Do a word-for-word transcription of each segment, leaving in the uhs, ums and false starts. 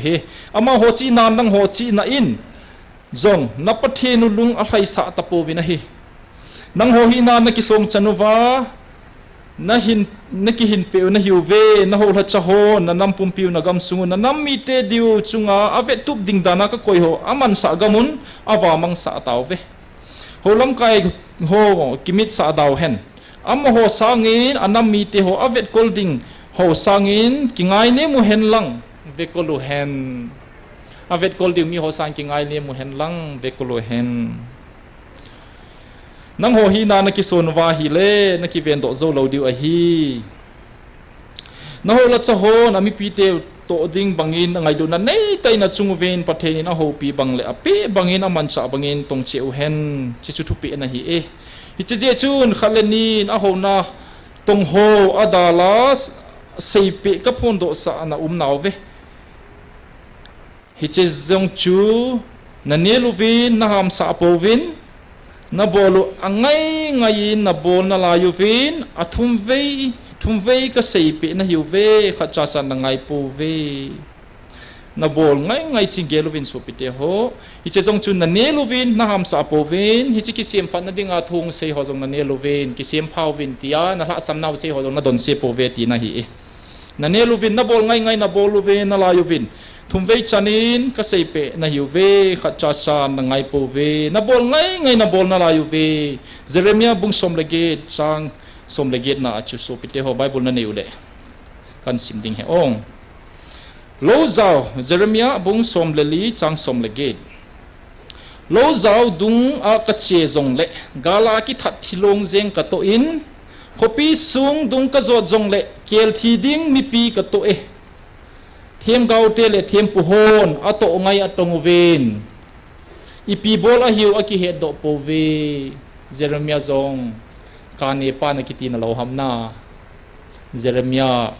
hi. Amaho chihna, nangho chihna in jong na Pathen u lung alhaisah tapouvin ahi. Nangho hina nakisong chan uva, nahin, nakihin peh u nahiuve, na houlhacha ho, na nam pumpi u, na gamsung u, na nam mite diu chunga avettup ding dana kakoi ho, amansah gam un avamangsah tauve. Houlamkai ho kimitsah dauhen. Amaho sangin anam mite ho avetkol ding ho sangin kingainem u henlang, vekol u hen. Avetkol diu miho sang kingainem u henlang, vekol u hen. Nangho hina nakison uva ahile, nakivendoh jou lou diu ahi. Na houlhacha hon amipite toh ding bangin angailutna neitah in achung uvin Pathen in ahoupi bang le apeh bangin amanchah bangin tongcheh u hen, hiche chu thupeh ana hi e. Hiche jeh chun khat le ni in ahouna tongho adal a seipeh kaphondohsah ana um nauve. Hiche jong chu nanel uvin, nahamsah pouvin, nabol u angai ngai in nabol nalai uvin, athumvei, thumvei kaseipeh nahiuve, khatcha cha nangai pouve. Nabol ngai ngai ching gel uvin sopite ho. Hiche jong chu nanel uvin, nahamsah pouvin, hiche kisemphatna dinga thu sei ho jong nanel uvin, kisempha uvin tia nalhahsam nau sei ho jong nadonse pouve tina ahi e. Nanel uvin, nabol ngai ngai nabol uvin, nalai uvin. Thumvei chanin kaseipeh nahiuve, khatcha cha nangai pouve. Nabol ngai ngai nabol nalai uve. Jeremiah bung som le get, chang som le getna a chu sopite ho Bible nanei uleh kahin sim ding ahi. Lou jao, Jeremiah bung som le li, chang som le get. Lou jao dunga kache jongle, gal a kithat thilong jeng katoh in, khopi sung dung kajot jongle, kelthi ding mipi katoh e. Themgaote le thempu hon atoh ngai atong uvin. Ipi bol ahiu akihetdoh pouve. Jeremiah jong kanepa na kiti nalou ham na. Jeremiah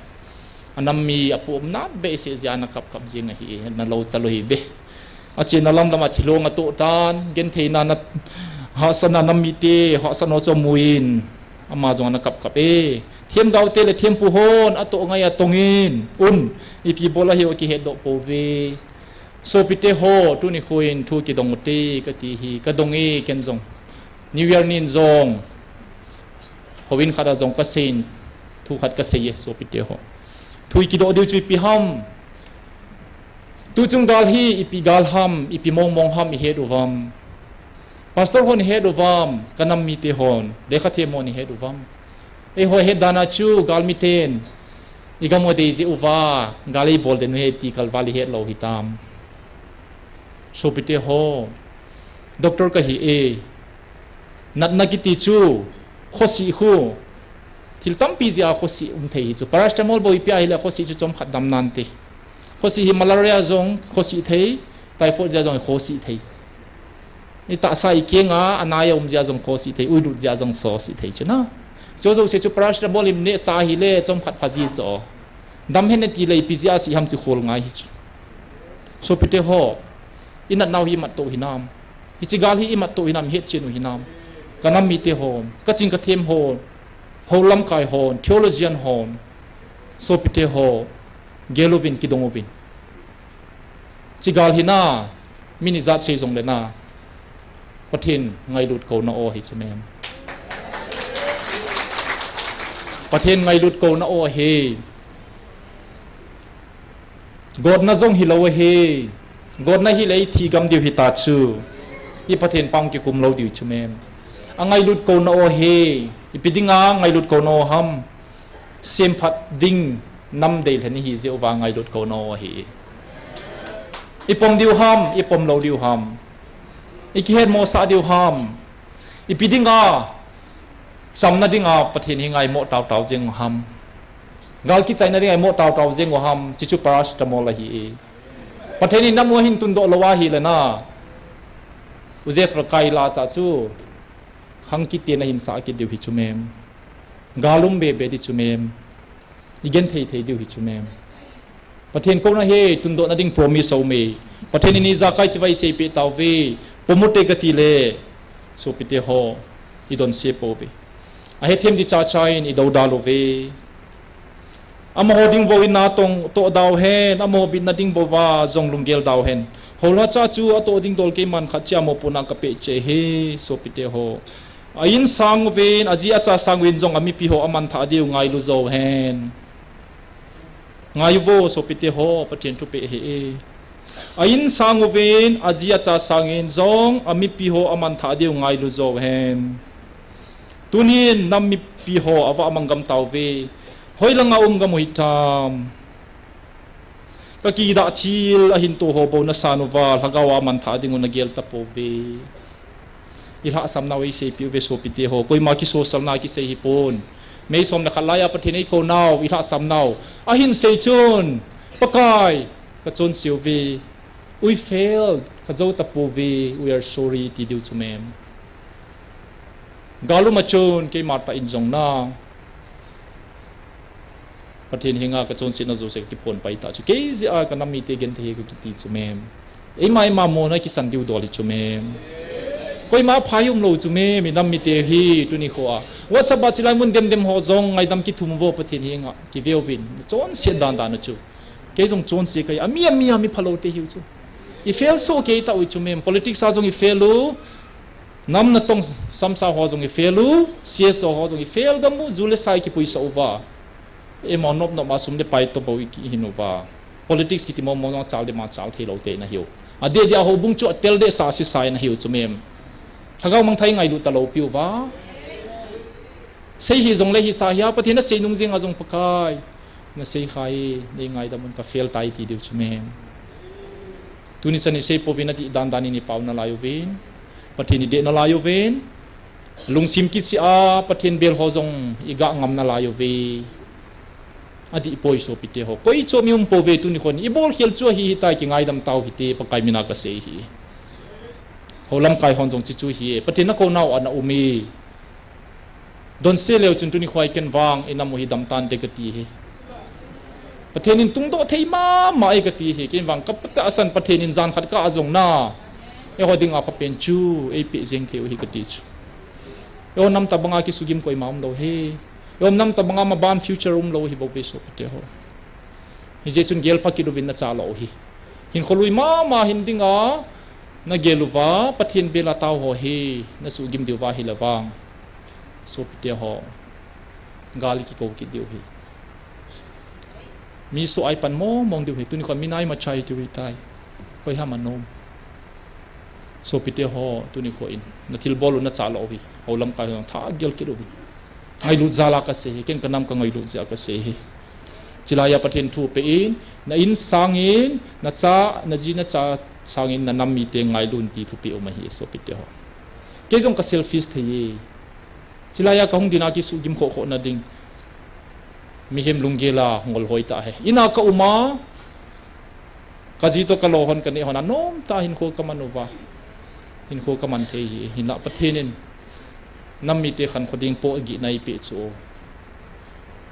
anam mi apu umna behseh jeh a ana kapkap jeng ahi, nalou chal u ahiuve. Achena lamlam a thilong atoh tan, gentheina na, hahsatna nam mite hahsatnau chu amun, ama jong ana kapkap e. Themgaote le thempu hon atoh ngai atongin, un, ipi bol ahiu akihetdoh pouve. Sopite ho, tuni khuin thu kidong ute kati hi, kadong e ken jong. New Year nin jong, houin khat a jong kaseiyin, thu khat kasei e sopite ho. Thu ikidoh diu chu ipi ham? Tuchung gal hi ipi gal ham, ipi mongmong ham ihet uvam? Pastor hon ihet uvam, kanam mite hon, lekhathem hon ihet uvam? Eiho het dan a chu galmiten igam u adei jeh uva gal eibol den u ahi ti kalval ihet lou hitam? Sopite ho, doctor kahi e. Natna kiti chu, khosih khu, thil tampi jeh a khosih um thei hi chu. Paracetamol bou ipia hile khosih chu chomkhat dam nante. Khosih hi malaria jong khosih thei, typhoid jeh a jong khosih thei. Itahsa ikenga anai a um jeh a jong khosih thei, uilut jeh a jong khosih thei chu na. Chujouse chu paracetamol inehsah hile chomkhat phaji chu. Dam hen ati le ipi jeh a sih ham chu khol ngai hi chu. Sopite ho, inatnau hi imattoh hinam? Hiche gal hi imattoh hinam, ihetchen u hinam? Kanam mite hon, kaching kathem hon, houlamkai hon, theologian hon, sopite ho, gel uvin, kidong uvin. Hiche gal hi na, min ijat sei jongle na, Pathen ngailut kouna o hi chu mem. Pathen ngailut kouna o hi. Gotna jong hilou ahi. Gotna hile ithi gam diu hita chu. I Pathen pang kikum lou diu chu mem. Angailut kouna o hi. Ipi dinga ngailut kouna o ham? Semphat ding nam deilhen ihi jeh uva ngailut kouna o ahi. Ipom diu ham, ipom lou diu ham? Ikihetmosah diu ham? Ipi dinga chamna dinga Pathen hi ngaimo taotao jeng u ham? Gal kichaina dinga imo taotao jeng u ham? Hichu paracetamol ahi e. Pathen in nam u ahin tundoh lou ahile na, u Jephthah kaila cha chu khang kiti nahin sah kit diu hi chu mem. Gal um bebe di chu mem. Igenthei thei diu hi chu mem. Pathen kouna hi tundohna ding promise aume. Pathen in ijakai chibai seipeh tauve. Pom ute kati le, sopite ho, idonse pouve. Ahethem di chacha in idoudal uve. Amaho ding bou in na tong toh dau hen, amaho bitna ding bou va jong lunggel dau hen. Hola cha chu atoh ding dol keiman khat chia mo puna kapeh cheh e, sopite ho. A in sang uvin, aji acha sang uvin jong amipi ho amanthah diu ngailu jo hen. Ngai uvo, sopite ho, Pathen thupeh ahi e. A in sang uvin, aji acha sangin jong amipi ho amanthah diu ngailu jo hen. Tunin nam mipi ho ava amang gam tauve. Hoi langa um gam u hitam. Ka kidah thil ahin to ho bou nasan uva, lhagao a manthah ding u nagel tapouve. I lhahsam nau eiseipi uve sopite ho. Koima kisosal na kisei hipon. May som le khat laiya Pathen eikou nau, i lhahsam nau. Ahin sei chun, Pakai, kachonse uve. We failed, kajou tapouve, we are sorry, ti diu chu mem. Gal um a chun, keima tah in jong na. Pathen henga kachonsetna jouse kakiphon pai ta chu. Kei jeh a kanam mite genthei hi kakiti chu mem. Eima eima mona kichan diu dol hi chu mem. Koima phai umlou chu mem, i nam mite hi tuni khoa. WhatsApp a chilai mun demdem ho jong ngaidam kithum uvo Pathen henga. Kiveuvin. Chonset dandan a chu. Kei jong chonse kahi. Ami, ami, ami phalou te hiu chu. I fail soh kei tau chu mem. Politics a jong i fail u. Nam natong samsa ho jong i fail u, C S O ho jong i fail gam u, ju le sa i kipuisah uva. Ema nop nop a sum le pai toh bou i kihin uva. Politics kiti mong mong jong chal dema chal theilou te nahiu. Adeh deh a houbung chu atel deh sa, asesa nahiu chu mem. Lhagao mangthah i ngailut talou piu va. Sei hi jongle hisa hia, Pathen nasei nung jeng a jong Pakai. Nasei khai, nei ngaidam un ka fail tai ti diu chu mem. Tuni chan i sei pouvin adih dandan in i pau nalai uvin. Pathen i deh nalai uvin. Lungsim kisih a, Pathen bel ho jong i gah ngam nalai uve. Adih poi sopite ho. Koi chom i um pouve tuni khon. I bolkhel chu ahi hitai kingaidam tau hite Pakai mina kasei hi. Hou lamkai hon jong chi chu hi e. Pathen nakou nau ana um e. Donse leu chun tuni khoa i ken vang, i nam u hi dam tante kati hi. Pathen in tungdoh thei mama e kati hi. Ken vang ka patah asan Pathen in jan khat ka ajong na. Eiho dinga phapen chu, eipeh jeng thei u hi kati chu. Eiho nam tabanga kisugim koima umlou hi. Eiho nam tabanga maban future umlou hi bou ve sopite ho. Hijeh chun gel pha kit uvin nacha lou hi. Hinkho lui mama hin dinga, nagel uva, Pathen bela tao ho hi, nasuhgim diu va hile vang. Sopite ho, gal i kikou kit diu hi. Mi soh a i pan mong mong diu hi, tuni khon mi nai machai diu hitai. Koi ham anom. Sopite ho, tuni khon, nathilbol u nacha lou hi. Hou lamkai ho, tha gel kit uvin. Ngailut jal a kasei hi, ken kanam kangailut jeh a kasei hi. Chilaiya Pathen thu peh in, na in sangin, nacha, naji nacha sangin, nanam mite ngailun ti thupeh um ahi, sopite ho. Kei jong ka selfish thei e. Chilaiya kahung dinga kisuhgim khoh khoh nading. Mihem lunggel a ngol hoi tah hi. Ina ka um a, kaji toh kalou hon kaneh hon a nomtah a hinkho kaman uva. Hinkho kaman thei hi, hinla Pathen in nam mite khankho ding pohgihna eipeh chu.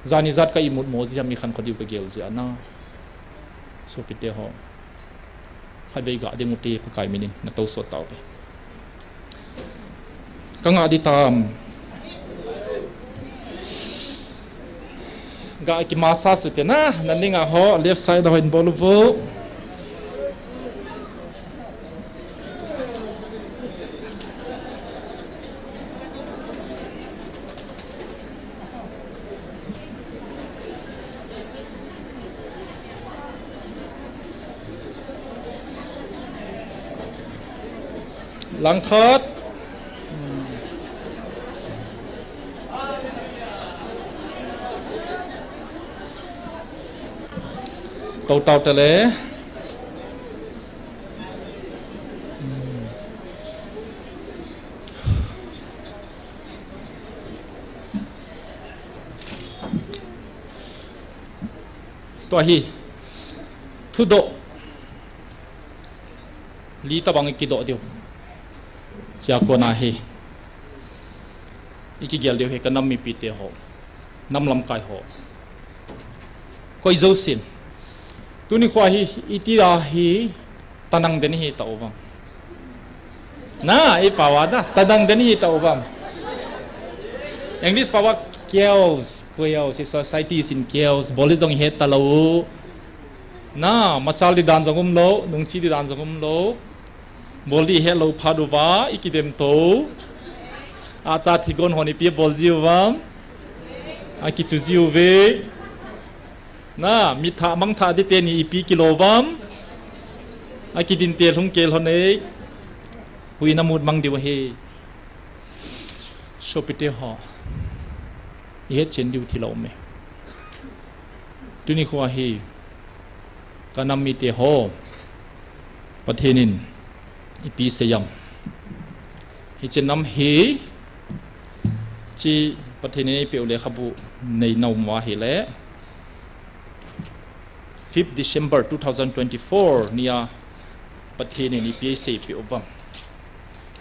Jan ijat ka imut mo jeh a mi khankho diu kagel jeh a na. Sopite ho. Khatvei gah ding ute Pakai minin, natouso tauve. Kangah ding tam. Gah kimassage ute na, naninga ho, left side a ho hin bol uvo. Langkhat. Tou tau tale. Tua hi. Thudoh. Li tabang i kidoh diu. Chia kona hi. I kigel diu hi ka nam mipite ho. Nam lamkai ho. Koi jousen. Tuni khoa hi, iti a hi, tanang den hi ta uvam. Na, i pawa da, tanang den hi ta uvam. English pawa Chaos, chaos, society is in chaos. Bol di jong ihet talou. Na, machal di dan jong umlou, nungche di dan jong umlou. Bol di ihet lou phat uva, ikidem tou. Acha thigon hon ipi bol jiu vam. Akichu jiu ve. Na, mitha mangtha di teni ipi kilo vam. Akidin te lhung kel hon ei. Hui na mut mang diu ahi. Sopite ho. Ihet chen diu thilou me. Tuni khoa hi. Ka nam mite ho. Pathen in. Ipi seiyam. Hiche nam hi. Chi Pathen in eipeu lekhabu nei nom uva ahile. Fifth December two thousand twenty-four nia Pathen in ipi eiseipeh uvam.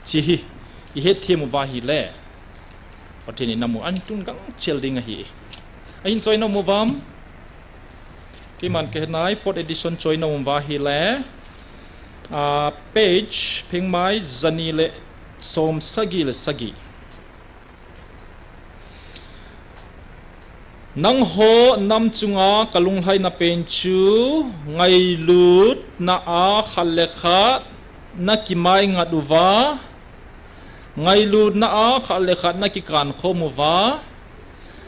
Chi hi, ihet them uva ahile. Pathen in namu antun gangchel ding ahi. Ahin choi nom uvam. Keiman kahet nai, fourth edition choi nom uva ahile. Ah, page, phengmai, jani le som sagi le sagi. Nangho nam chunga kalunglhaina pen chu, ngailutna a khat le khat nakimai ngat uva, ngailutna a khat le khat nakikan khom uva,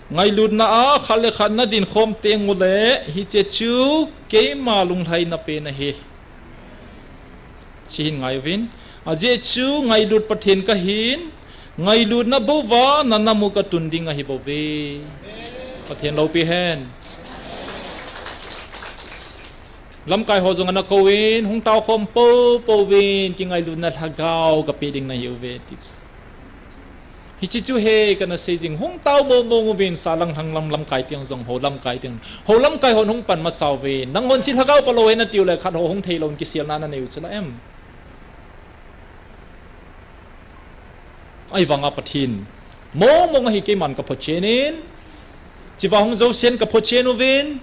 ngailutna a khat le khat nadin khom teng ule, hiche chu keima lunglhaina pen ahi. Chi hin ngai uvin. Ajeh chu ngailut Pathen kahin, ngailutna bouva, nanamu katun ding ahi bouve. Pathen loupi hen. Lamkai ho jong ana kouvin, hung tao khom poupou vin, kingailutna lhagao kapeh ding nahiuve, ti chu. Hiche chu he kana sei jing, hung tao mong mong uvin, salang lhanglam lamkai tiang jong, ho lamkai tiang, ho lamkai hon hung pan masa uvin, nanghon chi lhagao palou hena tiu le khat ho hung thei louvin kiselna nanei u chu la em. Ahivanga Pathen mong mong ahi keiman kaphochen in, chiva hung jousen kaphochen uvin,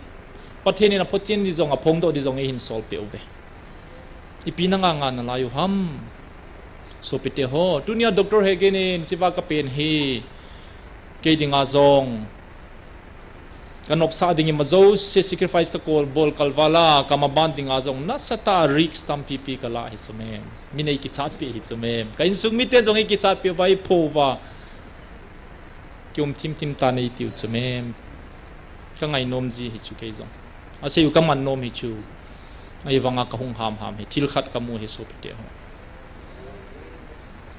Pathen in aphochen di jong aphongdoh di jong eihin solpeh uve. Ipi nanga nga nalai u ham. Sopite ho, tunia Doctor Hegin in chiva kapen hi, kei dinga jong, kanopsah ding ima jouse sacrifice kakol bol kalvala, kamaban dinga jong, nasatah a risk tampipi kala hi chu mem. Min eikichatpeh hi chu mem. Ka insung miten jong eikichatpeh uva, eipho uva. Kium thimthim tan eitiu chu mem. Kangainom ji hi chu kei jong. Asei u kaman nom hi chu. Ahivanga kahung hamham hi. Thil khat kamu hi sopite ho.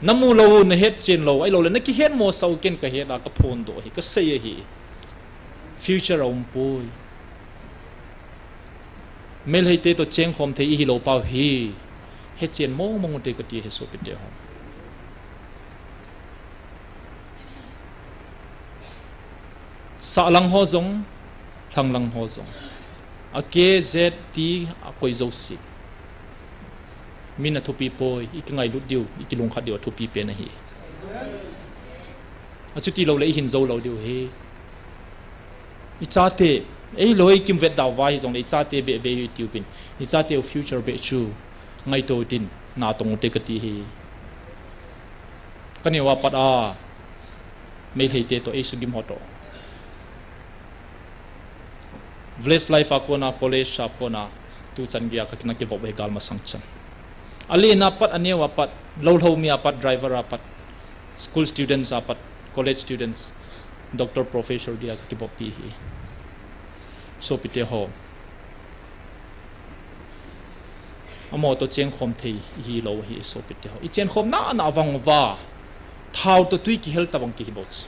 Namu lou, nahet chen lou. Ahiloule nakihet mosah u ken kahet a kaphondoh hi. Kasei ahi. Future aumpoi. Meilheite toh chengkhom thei ihilou pau hi. Hechen mong mong ute kati hi sopite ho. Sahlang ho jong, lhanglang ho jong. A K Z T akoi jouse. Min athupi poi, ikingailut diu, ikilungkhat diu athupi pen ahi. Achuti loule ihin jou lou diu ahi. Ichate, eilou ikimvetda uva hijongle ichate beh ve u itiuvin. Ichateu future beh chu ngaito utin, natong ute kati hi. Kaneo a pat a, Meilheite toh, eisugim ho toh. Village Life a kona, college a kona, tuchan geiya kakina kivop hi galmasang chan. Alen a pat, aneo a pat, lou lhou mi a pat, driver a pat, school students a pat, college students, doctor, professor geiya kakivoppi hi. Sopite ho. Amaho toh chengkhom thei ihilou ahi sopite ho. Ichenkhomna na vang uva. Thao toh tui kihel tabang kihi bou chu.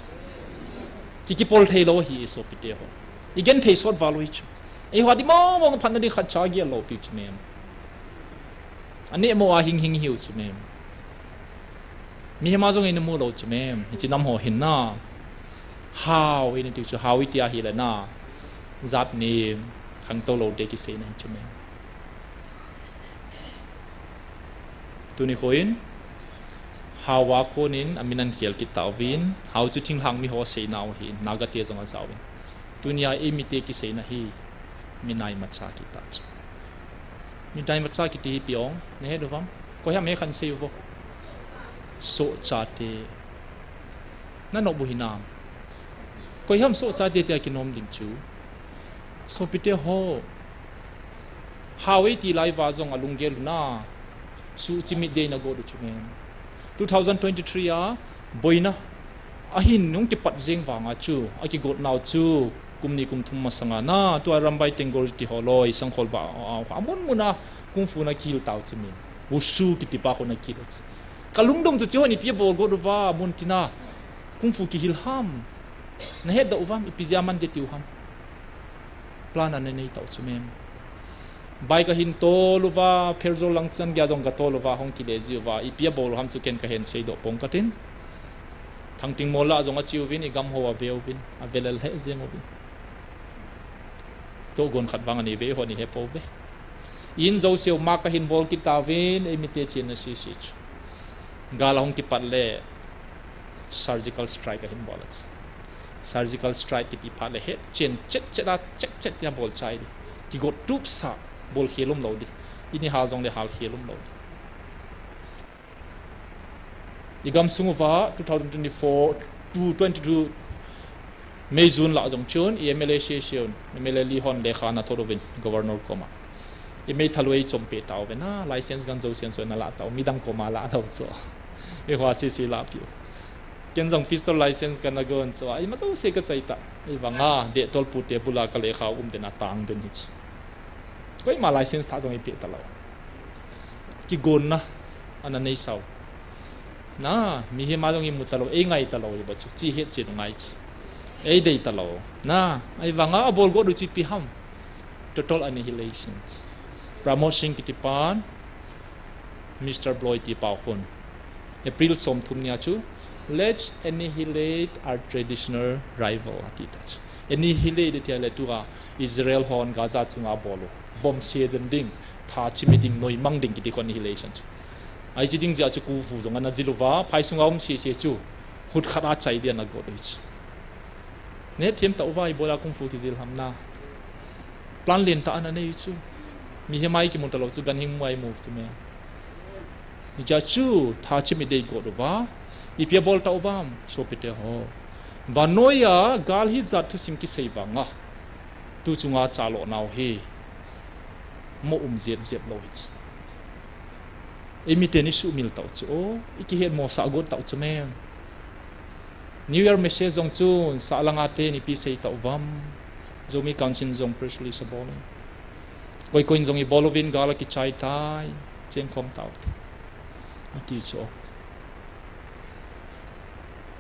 Ki kipol thei lou ahi sopite ho. Igenthei sot val u hichu. Eiho a di mong mong phatna di khatcha gel lou piu chu mem. Aneh mo a hing hing hiu chu mem. Mihem a jong eina mu lou chu mem. Hiche nam ho hin na. Hao eina tiu chu hao iti ahile na. Jat nem khangtou lou te kiseina hichu mem. Tuni khoin, hao a konin amin ahin khel kit tauvin, hao chu thinglhang mi ho seinau ahin, Naga te jong ajauvin. Tunia eimite kiseina hi, mi naimacha kit ta chu. Mi naimacha kiti hi ipi ong, nahet uvam? Koiham hekhan sei uvo. Sohchate. Nanop u hinam? Koi ham sohcha te tia kinom ding chu. Sopite ho. Hao e ti lai uva jong alunggel u na. Suhchimit dei na got u chu men. Two thousand twenty-three a boina ahin hung kipat jeng vanga chu, akigot nau chu, kum ni kum thum masanga na, tua Rambai Tenggour ti ho loi, Sangkhol va, a, a, amun muna, kung fu na kihil tau chu men. Wushu kiti pa ho na kihil chu. Ka lungdong chu chu hon ipi abol got uva, mun tina, kung fu kihil ham. Na hetdoh uvam, ipi jeh a man de tiu ham. Plan ana nei tau chu men. Bike ahin tol uva, Pherzawl lang chan geiya jong ka tol uva, hung kile ji uva, ipi abol u ham chu ken ka hen seidoh pong katin. Thangting mol lah jong ache uvin, i gam ho ave uvin, ave lel he jeng uvin. Tohgon khat vang ani ve, hon i he pouve. In jouseu ma kahin bol kit tauvin, eimite chenna sese chu. Gal ahung kipat le surgical strike ahin bol a chu. Surgical strike kiti phat le hetchen chet chet a, chet chet tia bol chai di. Kigot tup sa, bol khel um lou di. In i hal jong le hal khel um lou di. I gamsung uva two thousand twenty-four to twenty-two May June lah jong chun, i M L A sese un, M L A li hon lekha ana thot uvin, Governor koma. I meithal u eichom peh tauve na, license gan jouse chu na la tau, midang koma la lou chu. Eiho sese la piu. Ken jong pistol license kana gon chu, ima jouse ka chai ta. Ahivanga, dehtol pute bula ka lekha um den a tang den hi chu. Koima license thah jong eipeh talou. Kigonna ana nei sau. Na, mihem a jong imu talou, eingai talou, iba chu, chi hetchen u ngai chu. Eidei talou. Na, ahivanga abol got u chu ipi ham. Total annihilation. Pramod Singh kiti pan, Mister Bloy ti pa hon. April somthum nia chu, "Let's annihilate our traditional rival," ati ta chu. Annihilate tia le tua Israel hon Gaza chunga bol u. Bomb se den ding, tha chimi ding, noimang ding kiti khu annihilation chu. Ahi ding jeh a chu kung fu jong ana jil uva, phai sunga um sese chu. Hut khat a chai dia ana got u hi chu. Nehthem tauva ibola kung fu kijil ham na. Plan lentah ana nei u chu. Mihem a ikimu talou chu, ganhing mu a imu chu me. Hijeh chun, tha chimi dei got uva, ipi abol tauvam, sopite ho. Vannoiya, gal hijat thusim kisei vanga. Tu chunga chaloh nau hi. Mo um jep jep lou hi chu. Eimiten isuhmil tau chu, o, ikihet mosah got tau chu me. New Year message jong chun, sah langa ten ipi sei tauvam. Zomi Council jong press release abol in. Koi koin jong ibol uvin gal akichai tai, chengkhom tau. Ati chu.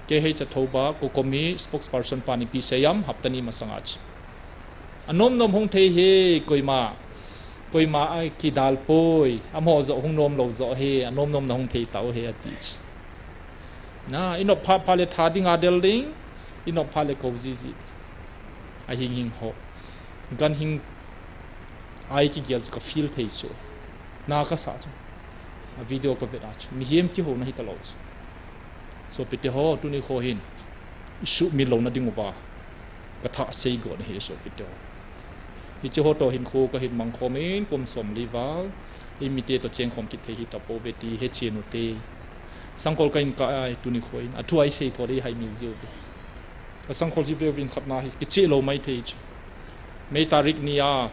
Kei hei cha thoba, COCOMI spokesperson pan ipi seiyam, hapta ni masanga chu. Anom nom hung thei hi, koima, koima akidal poi, amaho joh hung nom lou joh hi, anom nom na hung thei tau hi, ati chu. Na, inop phat phat le tha dinga del ding, inop phat le kou jiji. Ahing hing ho. Ganhing a ikigel chu ka feel thei chu. Na kasa chu. A video kavet a chu. Mihem kihouna hitalou chu. Sopite ho, tuni kho hin. Isuhmil louna dinguva. Katha seigot ahi sopite ho. Hiche ho toh hinkho kahin mangkhom in kum somli val. Eimite toh chengkhom kit thei hitapouve ti hechen ute. Sangkhol kahin kah a tuni kho in. Athu a isei pho dei haimil jiuve. Ka sangkhol hi veuvin khatna hi, kicheh lou maithei chu. May tarik ni a,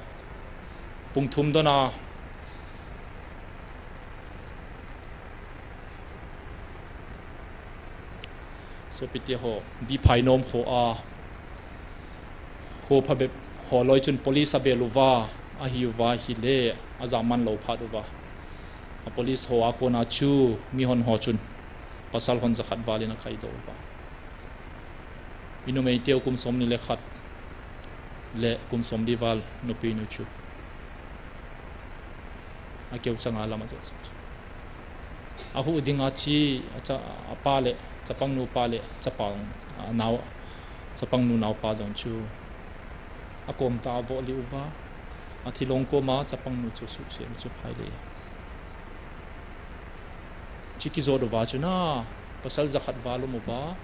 pung thum dona. Sopite ho, biphai nom kho a. Kho phabep ho loi chun police abel uva, ahiuva hile, ajaman lou phat uva. A police ho a kona chu, mihon ho chun, pasal hon jakhat val in akhaidoh uva. Inumei teu kum somni le khat le kum somli val nupi nu chu. Akeu changa lam ajot chu. Ahuh dinga chi, acha, apa le, chapang nu pa le, chapang, a, nao, chapang nu nao pa jong chu. Akom ta avoh lih uva. Athilong koma chapang nu chu suhsem chu phai le. Chi kijot uva chu na, pasal jakhat val um uva.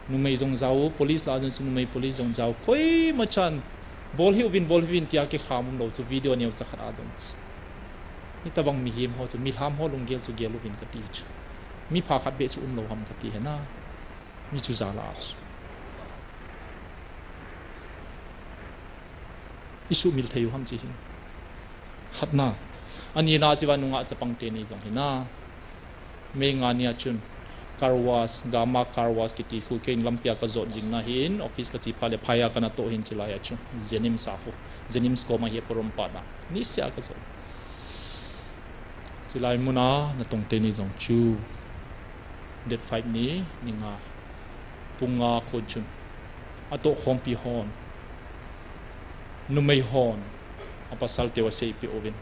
Numei jong jao, police lah a jong chu numei police jong jao. Koima chan, bol hih uvin, bol hih uvin tia kikham um lou chu video neocha khat a jong chu. Hitabang mihem ho chu, milham ho lunggel chu gel uvin kati chu. Mipha khat beh chu um lou ham kati hena. Mi chu jala a chu. Isuhmil thei u ham chi hi. Khatna. Anina chiva nungah chapang teni jong hina. May nga nia chun car wash, Gama car wash kiti khu keiin lampia kajot jingna hin, office kache phat le phaiya kana toh hin chilai a chu. Jennings a khu. Jennings koma hi Porom pat a. Nisea kajot. Chilai muna natong teni jong chu. Date five ni, ni nga. Pung nga kon chun. Atoh khompi hon. Numei hon. Apasal teu aseipeh uvin.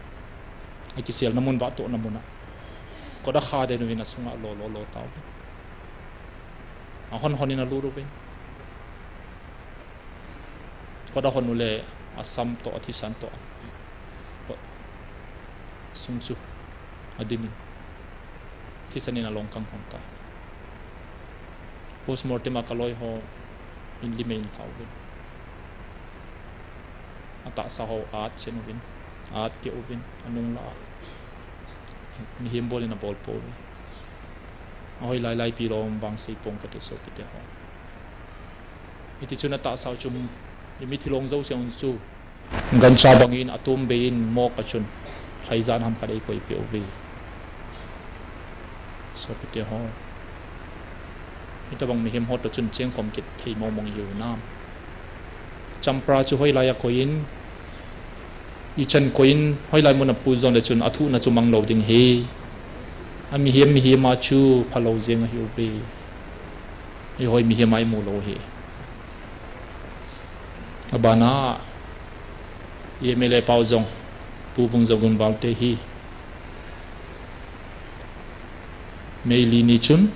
Akiselna mun vah tohna muna. Kot akha den uvin asunga lo, lo, lo tauvin. Ahon hon in alut uvin. Kot ahon ule asam toh, athisan toh. Kot sung chu adimin. Thisan in along kang hon ta. Postmortem a kaloi ho in limei in lha uvin. Atahsa ho at chen uvin. At ke uvin. Anung la. Mihem bol in abol pouvin. Ahoi lai lai pilom vang sei pong kati sopite ho. Hiti chun atahsa chu imi thilong jouse un chu. Gancha bangin atum beiin mok a chun. Lhaijan ham khat eikoi peh uve. Sopite ho. Hitabang mihem ho toh chun chengkhom kit thei mong mong ihiu hinam. Champra chu hoilai a koi in, ichan koi in, hoilai mun a pu jongle chun athuhna chu mang lou ding ahi. Amihem mihem a chu phalou jeng ahiuve. Eihoi mihem a imu lou ahi. Abana, MLA pau jong, Pu Vungzogin Valte hi. May li ni chun,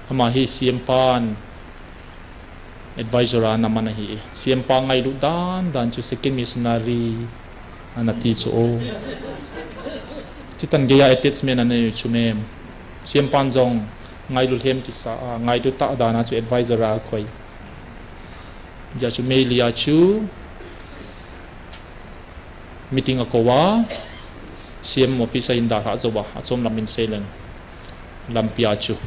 ama hi CM pan advisor a naman ahi. CM pa ngailut dan dan chu second missionary anati chu o. Chutan geiya attachment anei chu mem. CM pan jong ngailut lhem kisa a, ngailut tah dan a chu advisor a koi. Hijeh chun May li a chu meeting akou a, CM office a hin dalhah jou a, achom lam in seileng lampi a chu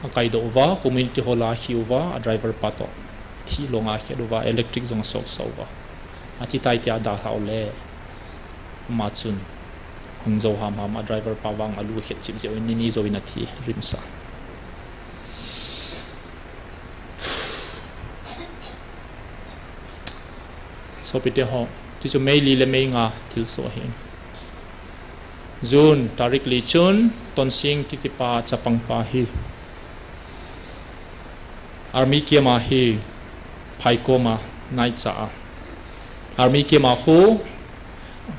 akaidoh uva, community hall a akhih uva, adriver pa toh thih long a akhet uva, electric jong asoksah uva. Athi tai tia adalhah ule, ama chun hung jou hamham, adriver pa vang alu akhet chip jeh uvin, nini jouvin athi, RIMS a. Sopite ho, tichu May li le May nga thilsoh ahi. June tarik li chun Tonsing kitipa chapangpa hi army camp a hi, Phaikom a, Naicha a, army camp a khu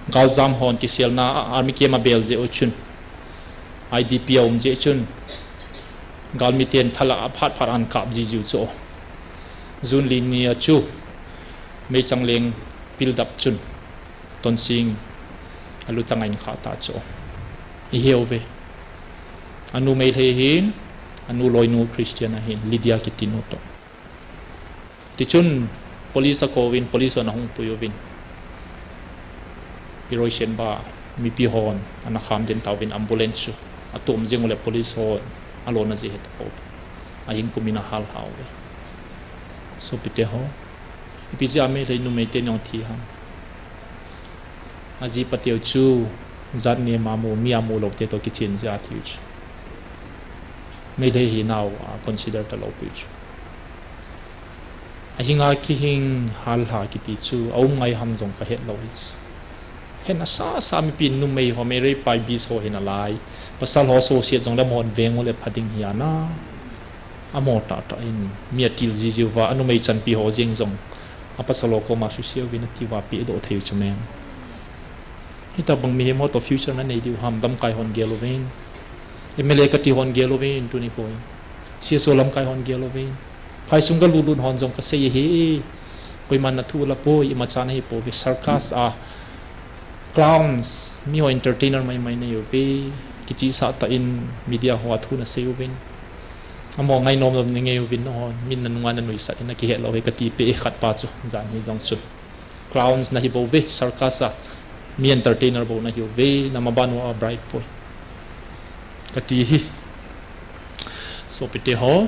galjam hon kiselna a army camp a bel jeh u chun, IDP a um jeh chun, galmiten thalah a phat phat ahin kap jijiu chu. June li ni a chu meichang leng pildap chun Tonsing aluchang ahin khah ta chu. Iheuve. Anu Meitei ahin, anu loinu Christian ahin, Lydia kitinu toh. Tichun police akouvin, police hon ahung pui uvin. Iroisenba mipi hon ana kham den tauvin, ambulance chu atom jeng ule police hon alona jeh hetapou. Ahing pum in ahallha uve. Sopite ho, ipi jeh a Meitei numeite jong thi ham? Ajipateu chu jat nem a mu, mi a mu loute toh kichen jeh a thiu chu. Meitei hinau a consider taloupui chu. Ahinga kihing hallha kiti chu aum ngai ham jong kahet lou hi chu. Hen asasa mipin numei ho, Meitei pai bis ho hinalai, pasal ho associate jongle amahon veng ule pha ding hi ana. Amaho tahtah in mi atil jijiuva, anumei chanpi ho jeng jong apasal ho koma suseuvin atiuva pehdoh theiu chu mem. Hitabang mihem ho toh future nanei diu ham, lamkai hon gel uvin. MLA kati hon gel uvin, tuni kho in. CSO lamkai hon gel uvin. Phaisung galutlut hon jong kasei ahi. Koiman nathu lapoi, imacha nahipouve, circus a clowns, miho entertainer maimai nahiuve. Kichehsah tah in media ho a thu nasei uvin. Amaho ngainom lom nangei uvin, nahon min nanunga nanuisat in, nakihet lou hi katipeh e khatpa chu, jan hi jong chu. Clowns nahibouve, circus a mi entertainer bou nahiuve, namabanu a bright poi, kati hi. Sopite ho,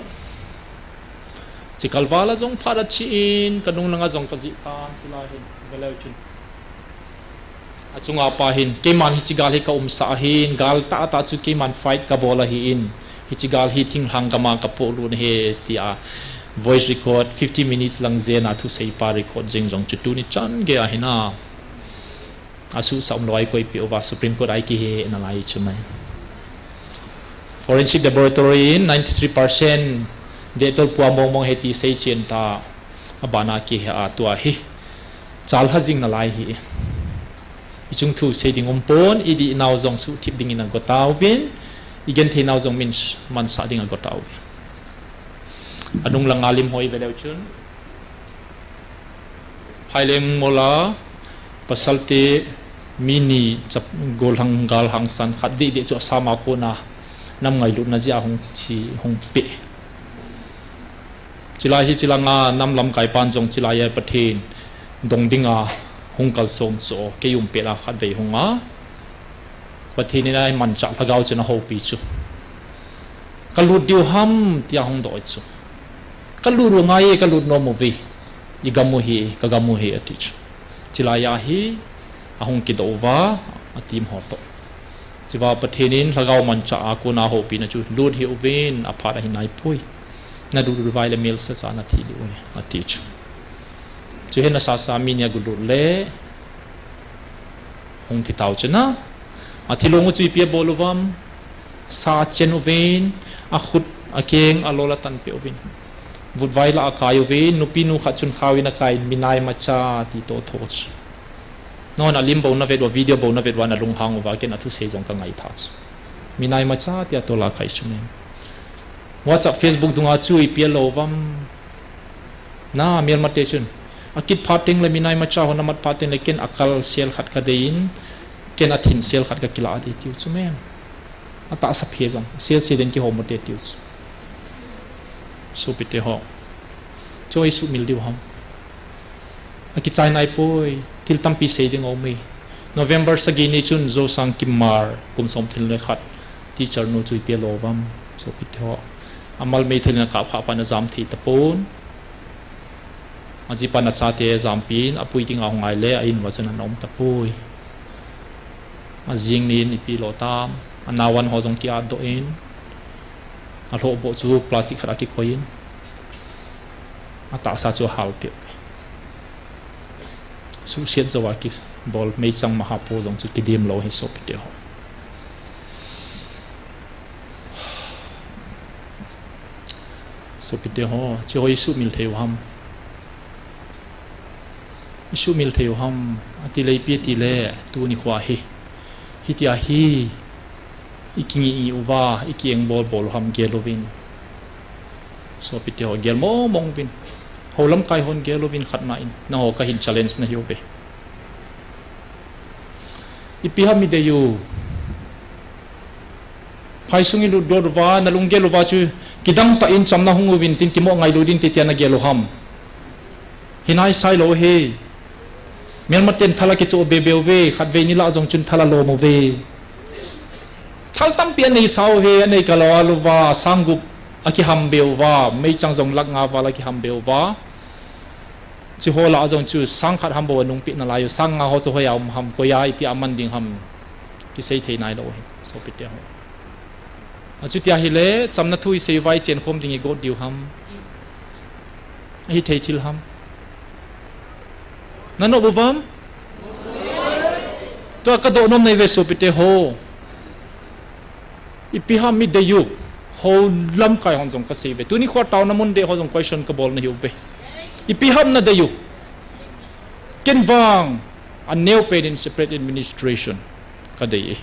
Chikalval a jong phat a chi in, ka nung langa jong ka jih tan, chulai hin, veleu chun. Achunga pa hin, keiman hichi gal hi ka umsa ahin, gal tah tah chu keiman fight ka bol ahin, hichi gal hi thinglhang gama ka polut ahi, tia voice record, fifty minutes lang jena thusei pa record jing jong chu tuni chan gei ahina. Asuhsah umlou a i koipeh uva Supreme Court a i kihe nalai chu mai. Forensic Laboratory in ninety-three percent dehtol pua mong mong ahi ti seichen ta, abana kihe a tua hi. Chalha jing nalai hi. I chung thu sei ding umpon, i dihnau jong suhthip dingin ago tauvin, i gentheinau jong min mansah ding ago tauvin. Anung langa lim hoi veleu chun. Phaileng mola, pasalte, mi ni chap, golhang, galhang san, khat dehdeh chu asama kona, nam ngailutna jeh a hung thi, hung peh. Chulai hi chulanga nam lamkai pan jong chulai a Pathen dong dinga hung kalsong chu, kei um pet a khatvei hunga. Pathen in a manchah lhagao chun ahoupi chu. Ka lut diu ham, tia hung doi chu. Ka lut u ngai e, ka lut nom uve. I gam u hi, ka gam u hi, ati chu. Chulai a hi, ahung kidoh uva, ateam ho toh. Chua Pathen in lhagao manchah a kona houpina chu, lut hih uvin, aphat ahi naipoi. Na lut lut uva ahile melse cha na thi diu e, ati chu. Chu hin asasa mi ni agulut le, hung thi tau chuna. Athi long u chu ipi abol uvam. Sa achen uvin, akhut, akeng, alol atanpeh uvin. Vutvai lah a akai uvin, nupi nu khat chun khao in akai in, minai macha ti toh tho chu. Nangho in alim bou navet uva, video bou navet uva, nalunghang uva, ken athusei jong kangaitha chu. Minai macha tia tol a akai chu mem. WhatsApp, Facebook dunga chu ipi alo uvam. Na, melmate chun. Akit phat teng le minai macha ho namat phat teng le ken akal sel khat kadei in, ken athin sel khat kakilah ding tiu chu mem. Atahsa phe jong, sel sel in kihom u te tiu chu. Sopite ho. Chu i sumil diu ham. Akichai naipoi, thil tampi sei ding aume. November sagi ni chun Josang Kimmar, kum som thum le khat, teacher nu chu ipi alo uvam, sopite ho. Amal meithal in akap khah phat in ajam thei tapon. Ajipan achate jampi in, apui dinga hung ngai le, a in uva chun ana um tapoi. Ajing ni in ipi lo tam, anaovan ho jong ki-at doh in, alhohboh chu plastic khat a kikhoi in, atahsa chu ahal peh. Suhsiat jou a kibol meichang mahapo jong chu kidem lou hi sopite ho. Sopite ho, hiche ho i sumil thei u ham. I sumil thei u ham, ati le ipi ati le, tuni khoa hi. Hitia hi, i kingih ngih uva, i ki-engbol bol u ham gel uvin. Sopite ho gel mong mong uvin. Hou lamkai hon gel uvin khatna in. Nangho kahin challenge nahiuve. Ipi ham i dei u. Phaisung i lut dot uva, nalunggel uva chu, kidang tah in chamna hung uvin tin kimoh ngailut in ti tia nagel u ham. Hinai sai lou hi. Melmaten thal akichoh be be uve, khatvei ni lah jong chun thal alom uve. Thal tampi anei sa uve, anei kalou a luva, sang gup akiham be uva, meichang jong lakh nga val akiham be uva. Chuho lah jong chu sang khat ham bou anungpeh nalai u, sang nga ho chu hoiya um ham, koiya iti a man ding ham, kisei thei nailou hi, sopite ho. Achuti ahile, chamna thu isei uva i chenkhom ding i got diu ham. Ahithei thil ham. Nanop uvam? Tua kadoh nom nahiuve sopite ho. Ipi ham i dei u. Hou lamkai hon jong kasei uve. Tuni khoa taona mun deh ho jong question kabol nahiuve. Ipi ham nadei u. Ken vang, aneo pen in separate administration kadei e.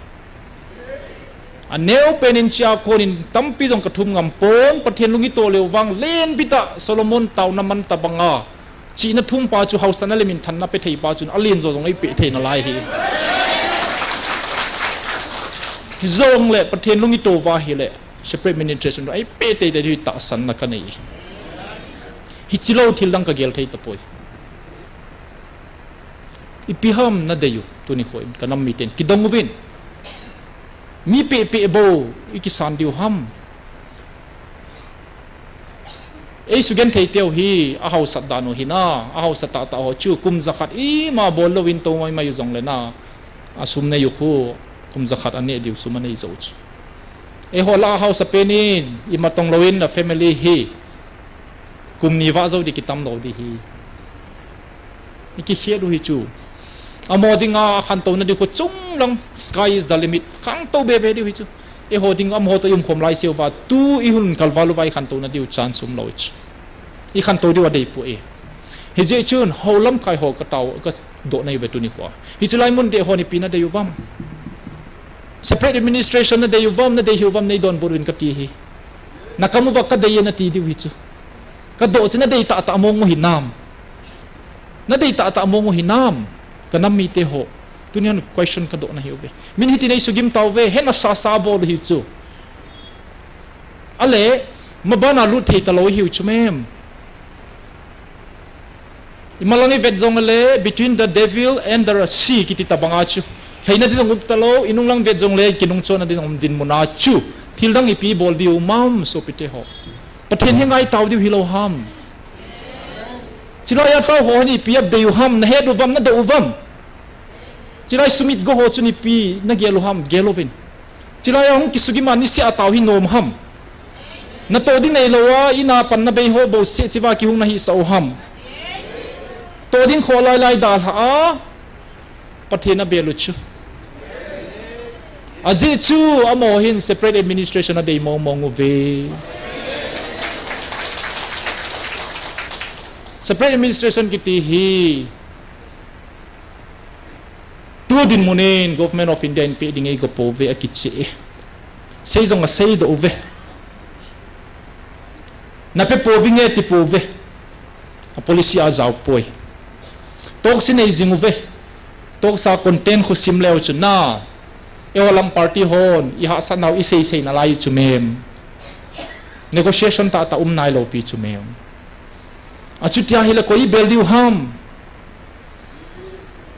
Aneo pen in chia kon in tampi jong kathum ngam pon, Pathen lung ito leu vang lenpi tah Solomon taona man tabanga. Chihna thumpa chu haosan a le minthanna pe theipa chun alen jo jong eipeh thei nalai hi. Hijongle Pathen lung ito uva ahile separate administration eipeh teitei diu hi tahsanna kanei. Hiche lou thil dang kagel thei tapoi. Ipi ham nadei u, tuni khoa in, kanam miten, kidong uvin. Mi pehpeh bou, ikisan diu ham. Ei sugenthei teu hi, ahaosat dan u hi na, ahaosat tahtah ho chu, kum jakhat ima bol louvin tou maimai u jongle na, asum nei u khu, kum jakhat aneh diu sum anei jou chu. Eiho lah a haosapen in, ima tong louvin na family hi, kum ni vah jou di kitam lou di hi. I kikhet u hi chu. Amaho dinga akhantouna diu khu chunglang, sky is the limit. Khangtou bebe diu hi chu. Eiho ding amaho toh i umkhom lai seuva, tu i hun kalval uva i khantouna diu chance um lou chu. I khantou diu adei poi. Hijeh chun, hou lamkai ho katao, kadoh nai uve tuni khoa. Hiche lai mun deh ho ipi nadei uvam. Separate administration nadei uvam, nadei hiuvam, nei donbut uvin kati hi. Nakam uva kadei e nati diu hi chu. Kadoh chu nadei tahtah mong u hinam. Nadei tahtah mong u hinam. Kanam mite ho. Tuni hin question kadoh nahiuve. Min hitin eisugim tauve, hetna sasa bol u hi chu. Ale, mabana lut thei talou ihiu chu mem. Imalang ivet jongle, between the devil and the sea kiti tobanga chu. Lheina ding jong um talou, inunglang vet jongle, kinungchonna ding jong um dinmuna chu. Thildang ipi bol diu ham, sopite ho. Pathen hi ngaitao diu hilou ham. Chulaiya tao ho hin ipi adei u ham, nahet uvam, nadoh uvam. Chulai sumit go ho chun ipi nagel u ham, gel uvin. Chulaiya hung kisugim a niseh a tao hi nom ham. Natoh ding neilou a, ina panna bei ho bouseh chua kihung nahisah u ham. Toh ding kho lailai dalha a, Pathen abel u chu. Ajeh chu, amaho hin separate administration adei mong mong uve. Separate administration kiti hi, tu dinmun in Government of India in pe ding eigo pouve akicheh e. Sei jong aseidoh uve. Nape pouvinge ti pouve. A policy ajao poi. Talks inei jing uve. Talks a content khu sim leu chun na. Eiho lam party hon, ihahsatnau isei sei nalai chu mem. Negotiation tahtah um nailou pi chu mem. Achutia hile koi ibel diu ham.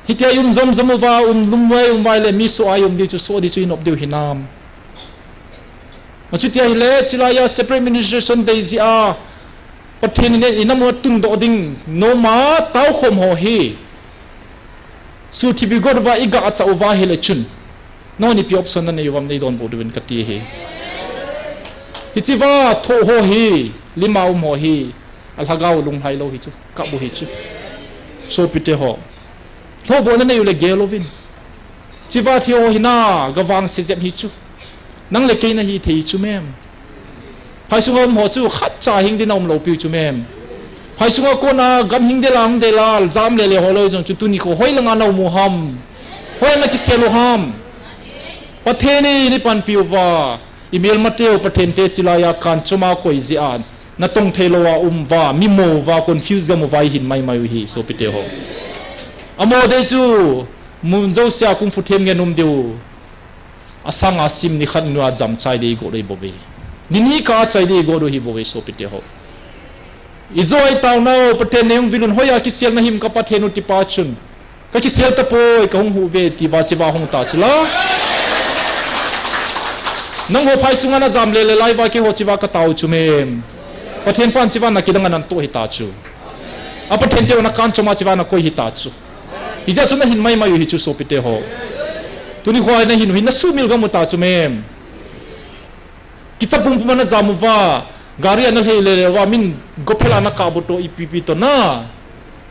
Hitia i um jom jom uva, um lum uva, um uva le mi soh a i um diu chu, soh di chu inop diu hinam. Achutia hile, chulaiya separate administration dei jeh a, Pathen in inam u atundoh ding, nom a taokhom ho hi. Suthi bigot uva, igah chah uva hile chun. Nangho ipi option nanei uvam nei donbut uvin kati hi. Hichea thoh ho hi, lima um ho hi, alhagao lunglhai lou hi chu, kap u hi chu. Sopite ho. Lhohbohna nei u le gel uvin. Chua thi ho hina, gavangse jep hi chu. Nang le kei nahi thei chu mem. Phai sunga um ho chu khatcha hing ding aum lou piu chu mem. Phai sunga kona gam hing dela hung dela jam lele ho loi jong chu tuni kho hoilanga na um u ham. Hoilanga kisel u ham. Pathen in eipanpi uva. Imelmateu Pathen te chulaiya kan choma koi jeh a. Natong thei lou a um uva, mi mo uva, confuse gam uva ihin maimai u hi, sopite ho. Amaho dei chu, mun jousea kung fu them ngen um diu. Asanga sim nikhat nua jam chai dei igot u hi bouve. Nini kah a chai dei igot u hi bouve sopite ho. Ijo itaonau, Pathen nei hung vil un hoiya kisel nahim ka Pathen u tipa chun. Kakisel tapoi, kahung huh uve tia chua hung ta chula. Nangho phai sunga najam lele lai uva keiho chua katao chu mem. Pathen pan chua nakidang a nantoh hita chu. A Pathen teu nakan choma chua nakoi hita chu. Hijeh chun nahin maimai u hi chu sopite ho. Tuni khoa nahin u hin nasumil gam u ta chu mem. Kicha pumpum a najam uva, gari a nalhei lele uva, min gophel a nakap u toh ipi ipi toh na.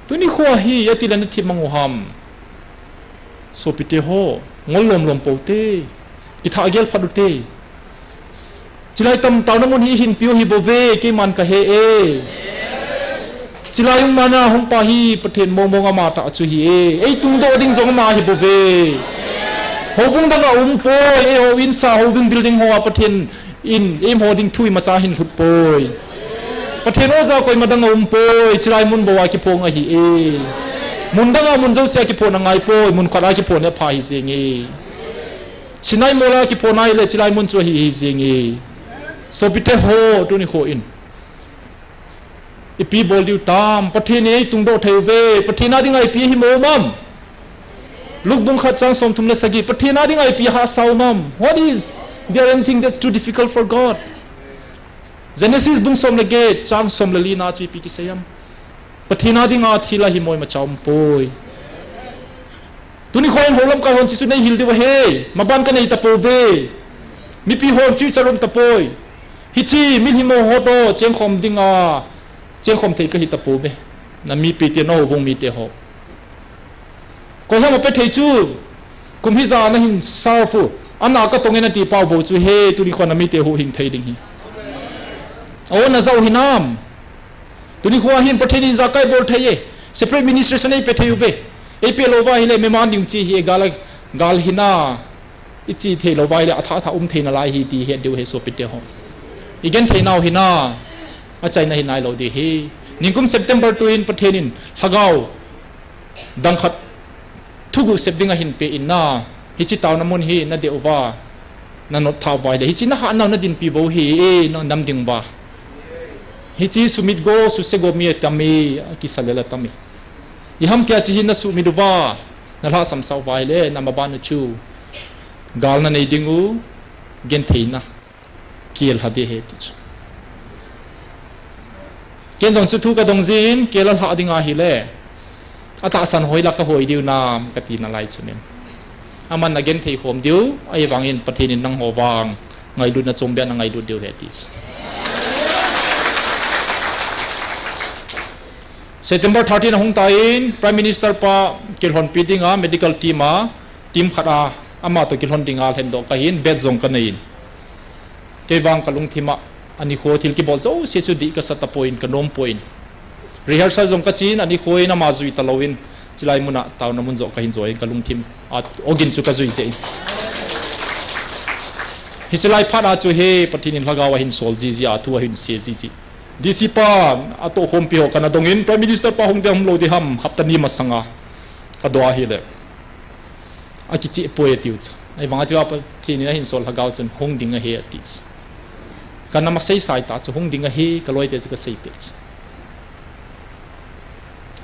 Tuni khoa hi, ati le nathip mang u ham. Sopite ho, ngol lom lom pou te. Kithah gel phat u te. Chulai tam taona mun hi ihin piu hi bouve, keiman kahe e. Chulai um mana hung pa hi Pathen mong mong ama tah chu hi e. Ei tungdoh ding jong ama hi bouve. Houbung dang a um poi, eiho insa houbung building ho a Pathen in, eimo ding thu imacha hin lhut poi. Pathen oja koima dang a um poi, chulai mun bou a kiphong ahi e. Mun dang a mun jouse a kiphong angai poi, mun khat a kiphong apha hi jeng e. Sinai mol a kiphong ahile chulai mun chu ahi hi jeng e. Sopite ho, tuni kho in. Ipi bol diu tam, Pathen in ei tungdoh thei uve, Pathen a dinga ipi himo mam. Luke bung khat chang somthum le sagi, Pathen a dinga ipi hahsa u mam. What is there anything that's too difficult for God? Genesis bung som le get, chang som le li na chu ipi kisei em? Pathen a dinga thil ahi mo imacha umpoi. Tuni khoa hin houlamkai hon hiche chu nei hil diu ahi. Maban kanei tapouve. Mipi hon future um tapoi. Hiche, mihem ho toh chengkhom dinga, chengkhom thei kahi tapouve. Na mipi te, na houbung mite ho. Koiham apet thei chu, kum hija nahin serve u, ana katong e nati pau bou chu ahi, tuni khoa namite huhhing thei ding ahi. O, najah u hinam? Tuni khoa hin Pathen in ijakai bol thei e, separate ministration eipe thei uve. Eipe lou uva ahile, miman ding chu ahi e, gal, gal hina, iche thei lou uva ahile, athah athah um thei nalai ahi ti het diu ahi sopite ho. Igenthei nau hina, achaina hi nailou ding ahi. Nikum September tu in Pathen in lhagao dang khat thuguh sep dinga ahin pe in na, hiche taona mun hi nadei uva, nanot tha uva ahile, hiche nahat nau nadinpi bou ahi, e, nanam ding uva. Hiche sumit go, suse go mi atam e, akisa lel atam e. Iham tia hiche hi nasuhmit uva, nalhahsam sah uva ahile, namaban u chu gal nanei ding u, gentheina kel lha ding ahi ti chu. Ken jong chu thu kadong jin, kel alhah ding ahile, atahsan hoi la kahoi diu nam kati nalai chu nem. Aman agenthei khom diu, ahivangin Pathen in nangho vang ngailutna chom beh a nangailut diu ahi ti chu. September thirteen ahung tan, Prime Minister pa kilhonpi dinga medical team a, team khat a, ama toh kilhon dinga lhendoh kahin, bet jong kanei in. Kei vang kalungthim a, anikho thil kibol jouse chu dih kasa tapoi, kanom poi. Rehearsal jong kachen, anikho in ama jui talou in, chulai mun a taona mun joh kahin joh in kalungthim a, ogin chu kajui jeh in. Hiche lai phat a chu ahi, Pathen in lhagao ahin sol jiji a, thu ahin sei jiji. D C pa, atohkhompi ho kana dong in, Prime Minister pa hung ding ham, hung lou ding ham, hapta ni masanga kadoh ahile, akicheh poi atiu chu. Ahivang a chu Pathen in ahin sol lhagao chun hung ding ahi ati chu. Kana masei sai ta chu hung ding ahi, kaloite chu kaseipeh chu.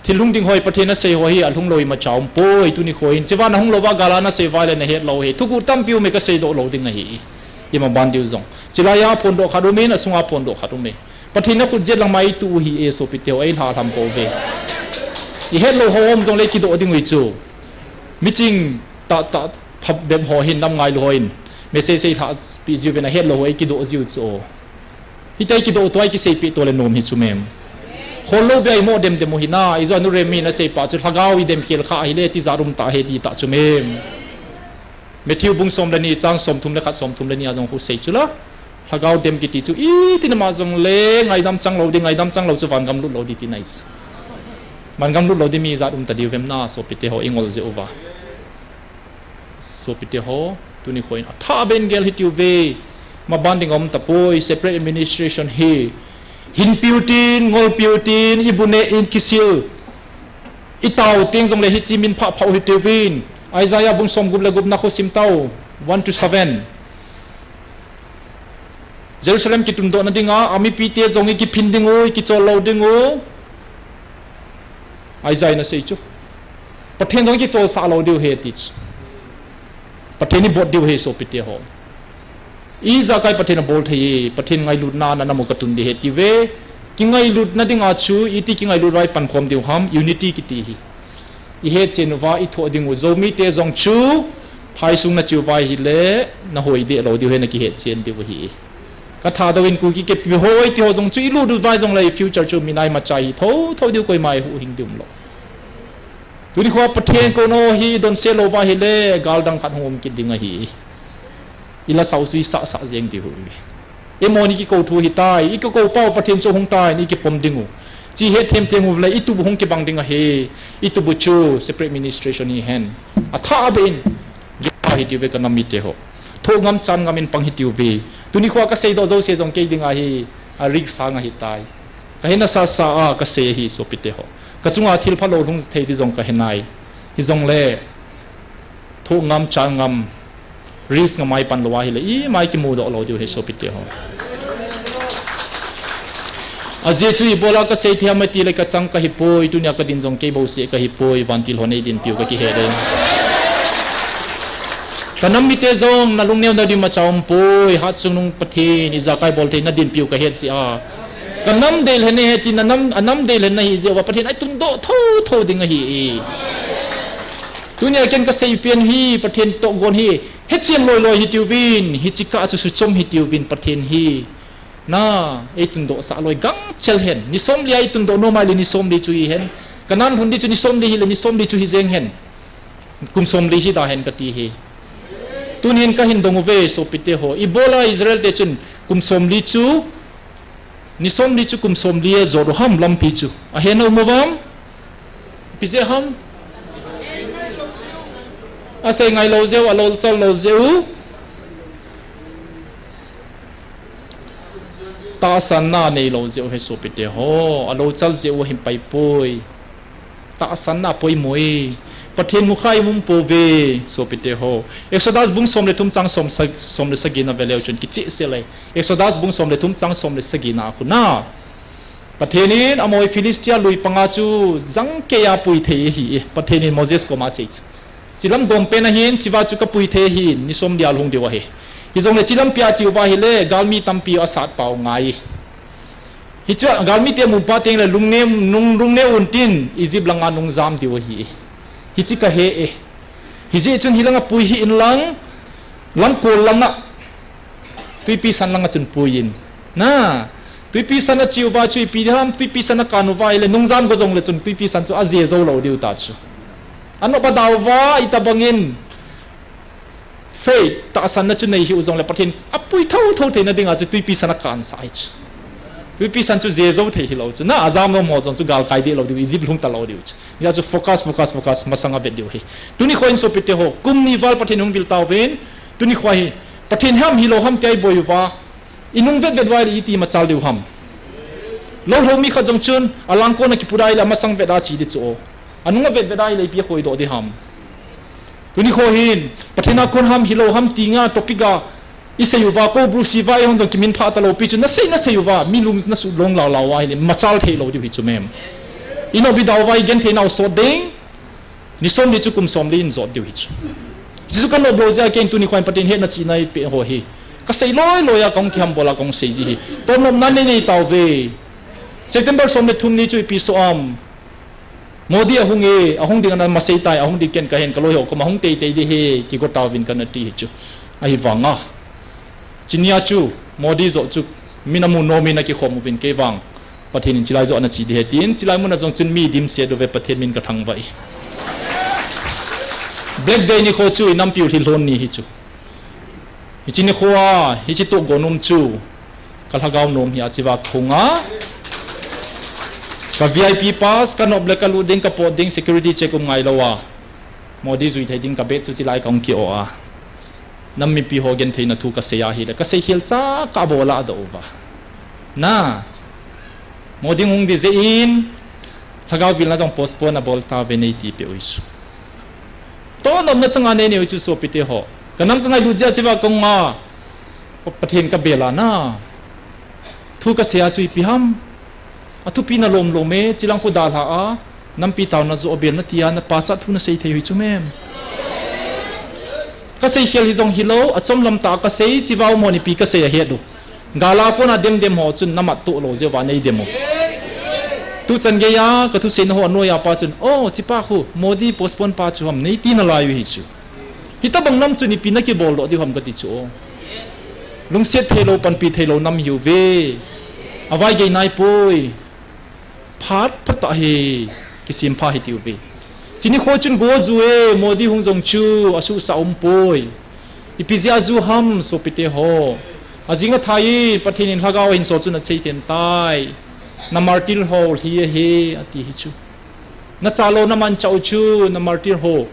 Thil hung ding ho hi Pathen in asei ho hi, alhung lou imacha umpoi, tuni khoa hin. Hiche vang ahung lou uva gal a nasei uva ahile nahet lou ahi. Thuguh tampi um e, kaseidoh lou ding ahi. Imaban diu jong. Chulai a phondoh khat um in, asunga phondoh khat um e. Pathen in akhut jet lang ma eituh u ahi e sopite ho, eilha lham pouve. Ihet lou ho um jongle ikidoh ding u ahi chu. Miching tah tah pha bep ho hin, nam ngailu ho hin message eilhahpeh jiuvin, ahet lou ho eikidoh jiu chu. Hitia ikidoh tua ikiseipeh tua le nom hi chu mem. Khol lou bia imo dem dem u hina, ijou a nu Remi in asei pa chu lhagao idem khel kha ahile tijat um tah ahi ti tah chu mem. Matthew bung som le ni, chang somthum le khat, somthum le ni a jong khu sei chu la. Lhagao dem kiti chu iti nama jongle ngaidam chang lou ding, ngaidam chang lou chu vangam lut lou ding tina ahi. Vangam lut lou ding mi ijat um ta diu vem na sopite ho, ingol jeh uva. Sopite ho, tuni khoa hin athah beh in gel hitiuve. Maban ding aum tapoi, separate administration hi. Hinpiu tin, ngolpiu tin, ibu neh in kisil. Itao teng jongle hiche min phah phah u hitiuvin. Isaiah bung somgup le gupna khu sim tau, one to seven. Jerusalem kitundohna dinga, amipite jong ikiphin ding u, ikichol lou ding u. Isaiah in asei chu. Pathen jong ikicholsah lou diu ahi ti chu. Pathen ibot diu ahi sopite ho. Ijakai Pathen abol thei e, Pathen ngailutna a nanam u katun ding ahi tiuve. Kingailutna dinga chu, iti kingailut uva ipankhom diu ham, unity kiti hi. Ihetchen uva ithoh ding u, Zomite jong chu, phaisung nache uva ahile, nahoi deh lou diu ahi, nakihetchen diu ahi. Kathadou in Kuki Kepi hoi ti ho jong chu ilut uva jongle future chu minai macha hi thotho diu, koima ihuhhing diu umlou. Tuni khoa Pathen kouna hi idonse lou uva ahile, gal dang khat hung um kit ding ahi. Ilasau chu isahsah jeng diu ahi. Imoni kikou thu hitai, ikikou pau Pathen chu hung tai, ikipom ding u. Hiche hetthem them ule itup u hung kibang ding ahi. Itup u chu separate administration hihen. Athah beh in gel hitiuve kanam mite ho. Thoh ngam chan ngam in pang hitiuve. Tuni khoa kaseidoh jouse jong kei dinga hi, a risk sang ahitai. Kahin asasa a kasei ahi sopite ho. Kachunga thil phalou lhung thei ding jong kahe nai. Hijongle, thoh ngam chan ngam, risk ngam a ipan lou ahile, ima ikimudoh lou diu ahi sopite ho. Ajeh chu ibola kasei thei ham itile kachang kahipoi, tunia kadin jong kei bouseh kahipoi, vantil hon eidinpiu kakihe ding. Ka nam mite jong nalungneo nadiu ma chaumpoi, hatchungnung Pathen ijakai bol thei nadinpiu kahet jeh a. Ka nam deilhen nahi ti, na nam, anam deilhen nahi jeh uva Pathen eitundoh thotho ding ahi e. Tunia ken kaseipen hi, Pathen tohgon hi, hechen loiloi hitiuvin, hiche kah chu suchom hitiuvin, Pathen hi. Na, eitundoh sah loi gangchel hen. Ni somli a eitundoh nom ahile ni somli chu hihen. Kanan lhun di chu ni somli hile ni somli chu hijeng hen. Kum somli hida hen kati hi. Tunin kahin dong uve sopite ho. Ibola Israel te chun kum somli chu, ni somli chu kum somli a jot u ham lampi chu. Ahe nom uvam? Ipi jeh ham? Asei ngai lou jeh u, alolchal lou jeh u. Tahsanna neilou jeh u ahi sopite ho, alolchal jeh u ahin paipoi. Tahsanna poimo e. Pathen mukha imum pouve sopite ho. Exodus bung som le thum chang som sa-, som le sagi na veleu chun kichehsel e. Exodus bung som le thum chang som le sagi na khu na, Pathen in amaho Philistia lui panga chu jangkeiya pui thei ahi e. Pathen in Moses koma asei chu. Chilam gompen ahin, chiva chu kapui thei ahin, ni somli a lhung diu ahi. Hijongle chilam pia chiuva ahile, galmi tampi asat pau ngai. Hichu galmi te amu phat tengle lungneo, nung, lungneo untin, Egypt langa nung jam diu ahi. Hiche kahe e. Hijeh chun hilanga pui hih inlang, lamkol langa, Twipi san langa chun pui in. Na, Twipi san achiuva chu ipi ham, Twipi san akan uva ahile, nung jam go jongle chun Twipi san chu aje jou lou diu ta chu. Anop ada uva, itobangin faith, tahsanna chu nei hiu jongle Pathen apui thotho theina dinga chu Twipi san akansah ahi chu. Twipi san chu je jou thei hilou chu. Na, ajam nom ho jong chu galkai deh lou diu, Egypt lhung talou diu chu. Hijeh chun focus, focus, focus, masanga vet diu ahi. Tuni khoin sopite ho, kum ni val Pathen hung vil tauvin, tuni kho hi, Pathen ham hilou ham tia iboi uva, inung vet vet uva ahile iti machal diu ham. Lolho mi khat jong chun, alangkona kipu da ahile amasang vet a che di chu o. Anunga vet vet a ahile ipi akhoidoh di ham. Tuni kho hin, Pathen a kon ham hilou ham ti nga topic a, isei uva, kou Bruce uva, eihon jong kiminphah talou pi chu, nasei, nasei uva, mi lung nasuh long lau lau uva ahile, machal thei lou diu hi chu mem. Inop ida uva, igenthei nau sot ding, ni somli chu kum somli in jot diu hi chu. Hichu kanop lou jeh a ken tuni khoin Pathen hetna chihna eipeh ho hi. Kasei loi loi a kahung kihambol a kahung sei ji hi. Totnopna nei nei tauve. September som le thum ni chu ipi so am. Modi ahung e, ahung ding ana masei tai, ahung ding ken kahen kaloi ho koma hung teitei di hi, kigo tauvin kana ti hi chu. Ahivanga. Chunia chu, Modi joh chu, min amu nom in akikhom uvin kei vang. Pathen in chilai joh ana che di ahi tin, chilai mun a jong chun mi dimset uve Pathen min kathangvah e. Black Day nikho chu inampiu lhilhon ni hi chu. Hiche nikho a, hiche tohgon um chu, kalhagao nom hi a chiva kahung a. Ka V I P pass, kanop le kalut ding, kapot ding, security check um ngailou a. Modi jui thei ding kabet chu chilai kahung ki-o a. Nam mipi ho gentheina thu kasei ahile, kasei khel cha kabol a adoh uva. Na, Modi hung di jeh in, lhagao vilna jong postpone abol tauve nei tipeh u hi chu. Totnopna changa nei neiu hi chu sopite ho. Kanam kangailut jeh a chiva kahung a, Pathen kabel a na. Thu kasei a chu ipi ham. Athupi nalom lom e, chilang khu dalha a, nampi taona joh abel nati a, napasat thu nasei thei u hi chu mem. Kasei khel hijong hilou, achomlam tah a kasei, chiva u mon ipi kasei ahet u. Gal a kona dem dem ho chun namat toh lou jeh uva nei dem u. Tuchan geiya, kathuseina ho anoiya pa chun, o, chipa khu, Modi postpone pa chu ham, nei ti nalai u hi chu. Hitobang nam chun ipi nakibol doh diu ham kati chu o. Lungset theilou, panpi theilou nam hiuve. Avaigei naipoi. Phat phat tah hi, kisempha hitiuve. Chunikho chun go ju e, Modi hung jong chu, asuhsah umpoi. Ipi jeh a ju ham, sopite ho. Ajing athai in, Pathen in lhagao ahinsol chun acheiten tai. Na martyr ho lhi ahi, ati hi chu. Nachalou namanchah u chu, na martyr ho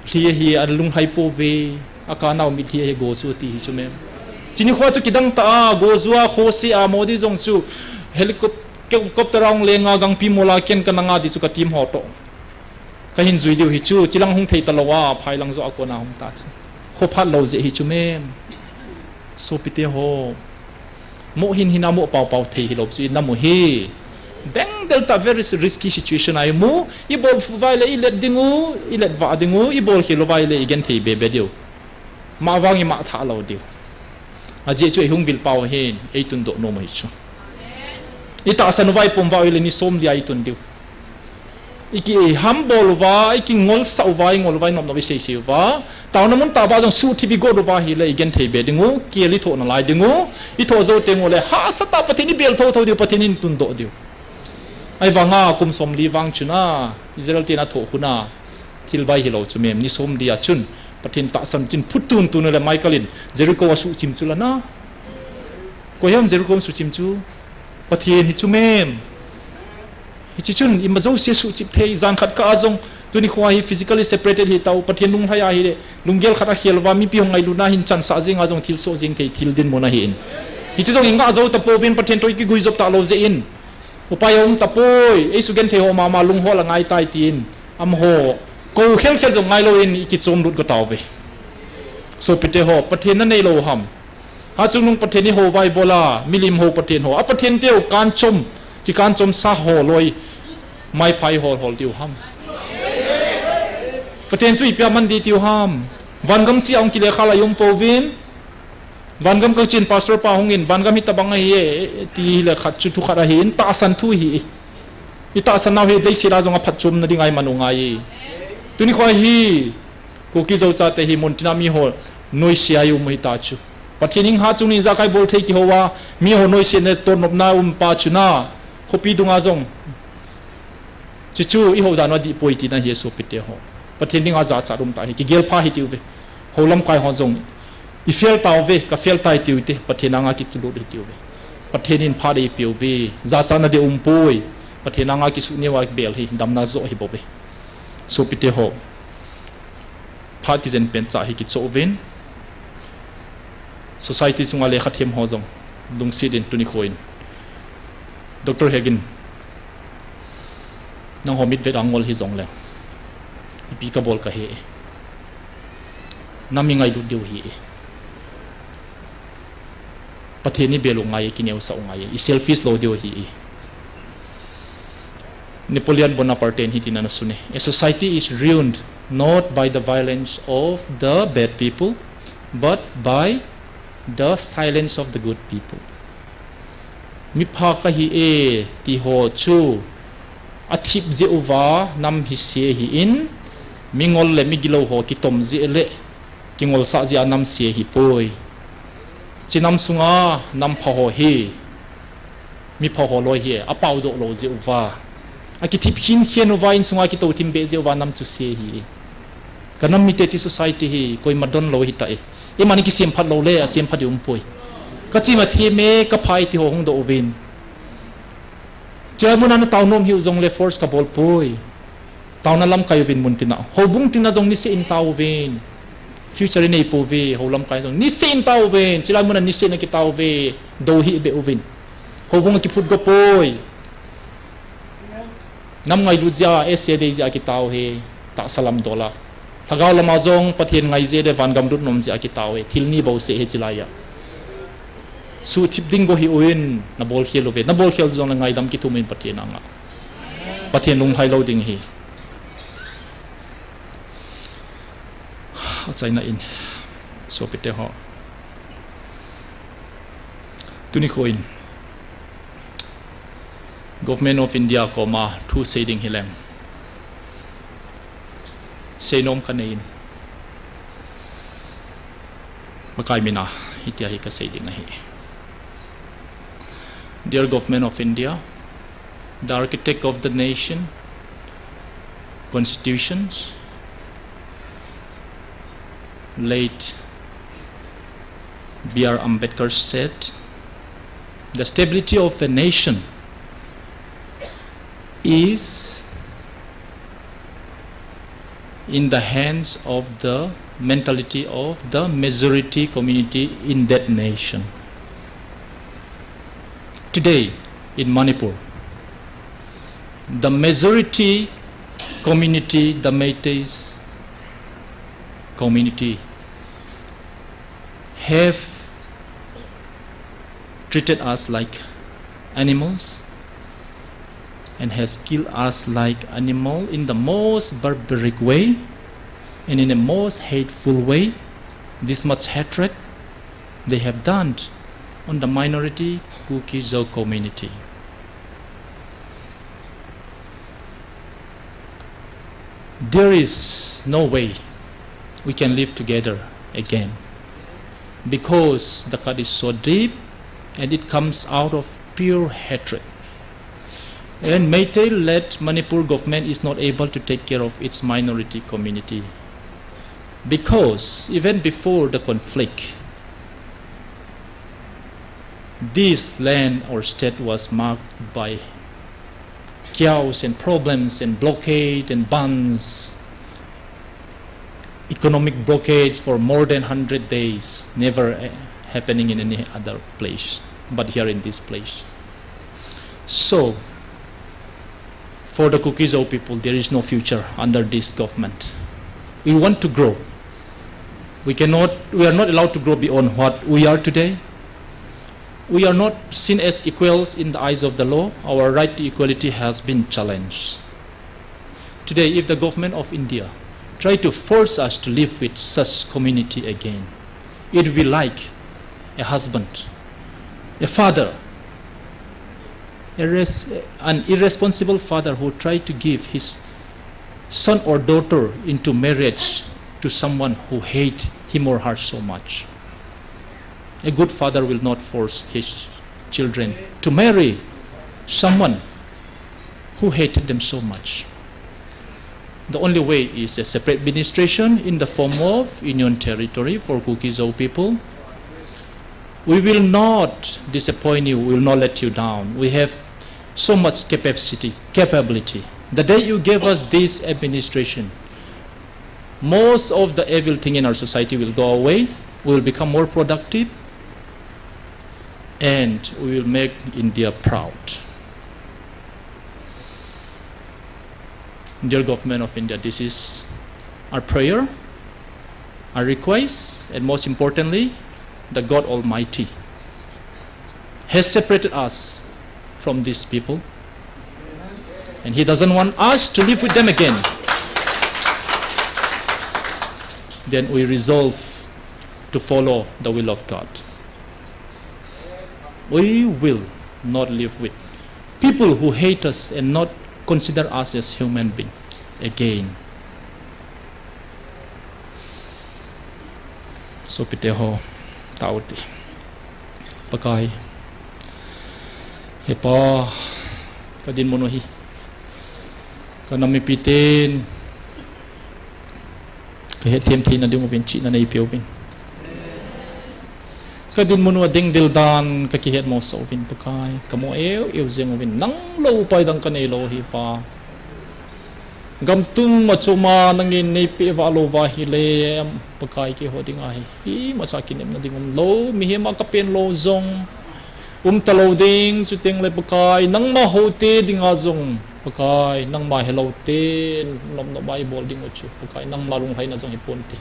lhi ahi, alunghai pouve, akanau mitlhi ahi go chu, ati hi chu mem. Chunikho chu kidang tah a, go ju a, khoseh a, Modi jong chu helicop-, helicopter a hung leng a, gangpi mol a ken kanang a ti chu ka team ho toh kahin jui diu hi chu, chilang hung thei talou a, phailang joh a kona hung ta chu. Khophat lou jeh hi chu mem. Sopite ho. Moh hin hina moh paopao thei hilou chu inam u hi. Dengdel tah very risky situation a imu, ibol phu uva ahile ilet ding u, ilet vah ding u, ibol khel uva ahile igenthei bebe diu. Mavang imah thah lou diu. Ajeh chu eihung vil pau hin eitundoh nom u hi chu. Itahsan uva ipom uva ahile ni som lia itun diu. Ikihambol uva, ikingolsah uva, ingol uva, inopnop, iseisei uva, taona mun tah uva jong suhthip igot uva ahile igenthei be dingu, kel ithoh nalai dingu. Ithoh jou teng uleh hahsatah Pathen ibel thotho diu, Pathen in tundoh diu. Ahivanga kum somli vang chun a, Israel ten athoh khun a, thil vai hilou chu mem, ni somli a chun Pathen tahsan chin phut tuntun uleh Michael in Jericho asuhchim chu lana. Koiham Jericho asuhchim chu? Pathen hi chu mem. Hiche chun ima jouse suhchip thei, jan khat kah a jong, tuni khoa hi physically separated hitau, Pathen lunglhai ahile, lunggel khat akhel uva, mipi hung ngailutna hin chansah jeng a jong thilsoh jeng thei, thil dinmun ahin. Hiche jong ingah jou tapouvin, Pathen toh ikiguijop talou jeh in. Upai aum tapoi, eisugenthei ho mama lunghol angaitai tin, amaho kou khelkhel jong ngailouvin ikichomlut go tauve. Sopite ho, Pathen naneilou ham? Hachungnung Pathen ihou uva ibola, milim hou Pathen ho, a Pathen teu kanchom, kikanchomsa ho loi, maipha ihol hol diu ham? Pathen chu ipi a man ding tiu ham? Vangam chea hung kilekha lai um pouvin, vangam kachen pastor pa hungin, vangam hitobang ahi e, ti hile khat chu thu khat ahin, tahsan thu hi. Itahsan nau hi leiset a jong aphatchomna dinga iman u ngai e. Tuni khoa hi, Kuki Zo chate hi muntina miho noise a ium u hita chu. Pathen hing hachungin ijakai bol thei kihou a, miho noisetna tonnopna um pa chu na, khopi dunga jong. Chuchu ihou dan u adih poi tina ahi sopite ho. Pathen dinga jachat um tah hi, kigelpha hitiuve. Hou lamkai hon jong, ifel tauve, kafel tai tiute, Pathen anga kitulut hitiuve. Pathen in phat eipeuve, jachatna ding um poi, Pathen anga kisuh neo a kibel hi, damna joh hibouve. Sopite ho, phat kijen pen cha hi kichoh uvin, society chunga lekhathem ho jong, lungset in tuni khoin, Doctor Hegin, nangho mitvet a ngol hijongleng, ipi kabol kahe e. Nam ingailut diu ahi e. Pathen ibel u ngai e, kineosah u ngai e, iselfish lou diu ahi e. Napoleon Bonaparte in hitin ana sun e, a society is ruined not by the violence of the bad people, but by the silence of the good people. Mipha kahi e, ti ho chu athip jeh uva nam hise ahin, mingol le migilou ho kitom jeh le kingolsah jeh a nam se ahipoi. Hiche nam sunga nampha ho hi, mipha ho loi hi, apaodoh lou jeh uva, akithip khenkhen uva, insunga kitouthim beh jeh uva nam chu se ahi. Kanam mite, hiche society hi koima donlou ahitah e. Eiman ikisemphat loule asemphat ding umpoi. Kachima them e, kapha e ti ho hungdoh uvin. Chulai muna natao nom hiu jongle force kabol poi. Taona lamkai uvin muntina. Houbung tina jong niseh in taovin. Future inei pouve, hou lamkai jong niseh in taovin. Chulai muna niseh in akitaove. Dou hih beh uvin. Houbung akiphut go poi. Nam ngailut jeh a, S A dei jeh a kitao hi, tahsa lam dol a. Lhagao lama jong Pathen ngai jeh le vangam lut nom jeh a kitao hi, thil ni bouseh hi chulai a. Suhthip ding go hih uvin, nabolkhel uve, nabolkhel jongle ngaidam kithum in Pathen anga. Pathen lunglhai lou ding ahi. Achaina in, sopite ho, tuni khoin Government of India koma thu sei ding hileng, seinom kanei in, Pakai mina hitia hi kasei ding ahi. Dear Government of India, the architect of the nation, constitutions, late B R Ambedkar said, the stability of a nation is in the hands of the mentality of the majority community in that nation. Today, in Manipur, the majority community, the Meiteis community, have treated us like animals and has killed us like animal in the most barbaric way and in the most hateful way. This much hatred they have done on the minority Kuki-Zo community. There is no way we can live together again, because the cut is so deep and it comes out of pure hatred. And Meitei-led Manipur government is not able to take care of its minority community, because even before the conflict, this land or state was marked by chaos and problems and blockade and bans, economic blockades for more than hundred days, never, eh, happening in any other place, but here in this place. So, for the Kuki-Zo people, there is no future under this government. We want to grow. We cannot, we are not allowed to grow beyond what we are today. We are not seen as equals in the eyes of the law. Our right to equality has been challenged. Today, if the government of India try to force us to live with such community again, it will be like a husband, a father, a res-, an irresponsible father who tried to give his son or daughter into marriage to someone who hate him or her so much. A good father will not force his children to marry someone who hated them so much. The only way is a separate administration in the form of Union Territory for Kuki-Zo people. We will not disappoint you, we will not let you down. We have so much capacity, capability. The day you gave us this administration, most of the evil thing in our society will go away. We will become more productive, and we will make India proud. Dear Government of India, this is our prayer, our request, and most importantly, the God Almighty has separated us from these people, and He doesn't want us to live with them again. Then we resolve to follow the will of God. We will not live with people who hate us and not consider us as human being again. Sopite ho, tao ti. Pakai. He Pa, ka dinmun u hi, ka nam mipiten ka hetthem theina ding uvin chihna nei peuvin. Ka dinmun u a ding dil dan ka kihet mosah uvin Pakai, ka mo eu eu jeng uvin, nang lou upai dang ka nei lou hi Pa. Gam tum a chom a nangin nei peh vah lou va hile, Pakai, keiho dinga hi, hi masa kinemna ding um lou, mihem a ka pen lou jong um ta lou ding, chuteng le Pakai, nangma houte dinga jong, Pakai, nangma helou te, nom nom a i bol ding u chu, Pakai, nangma lunglhaina jong hi ponte.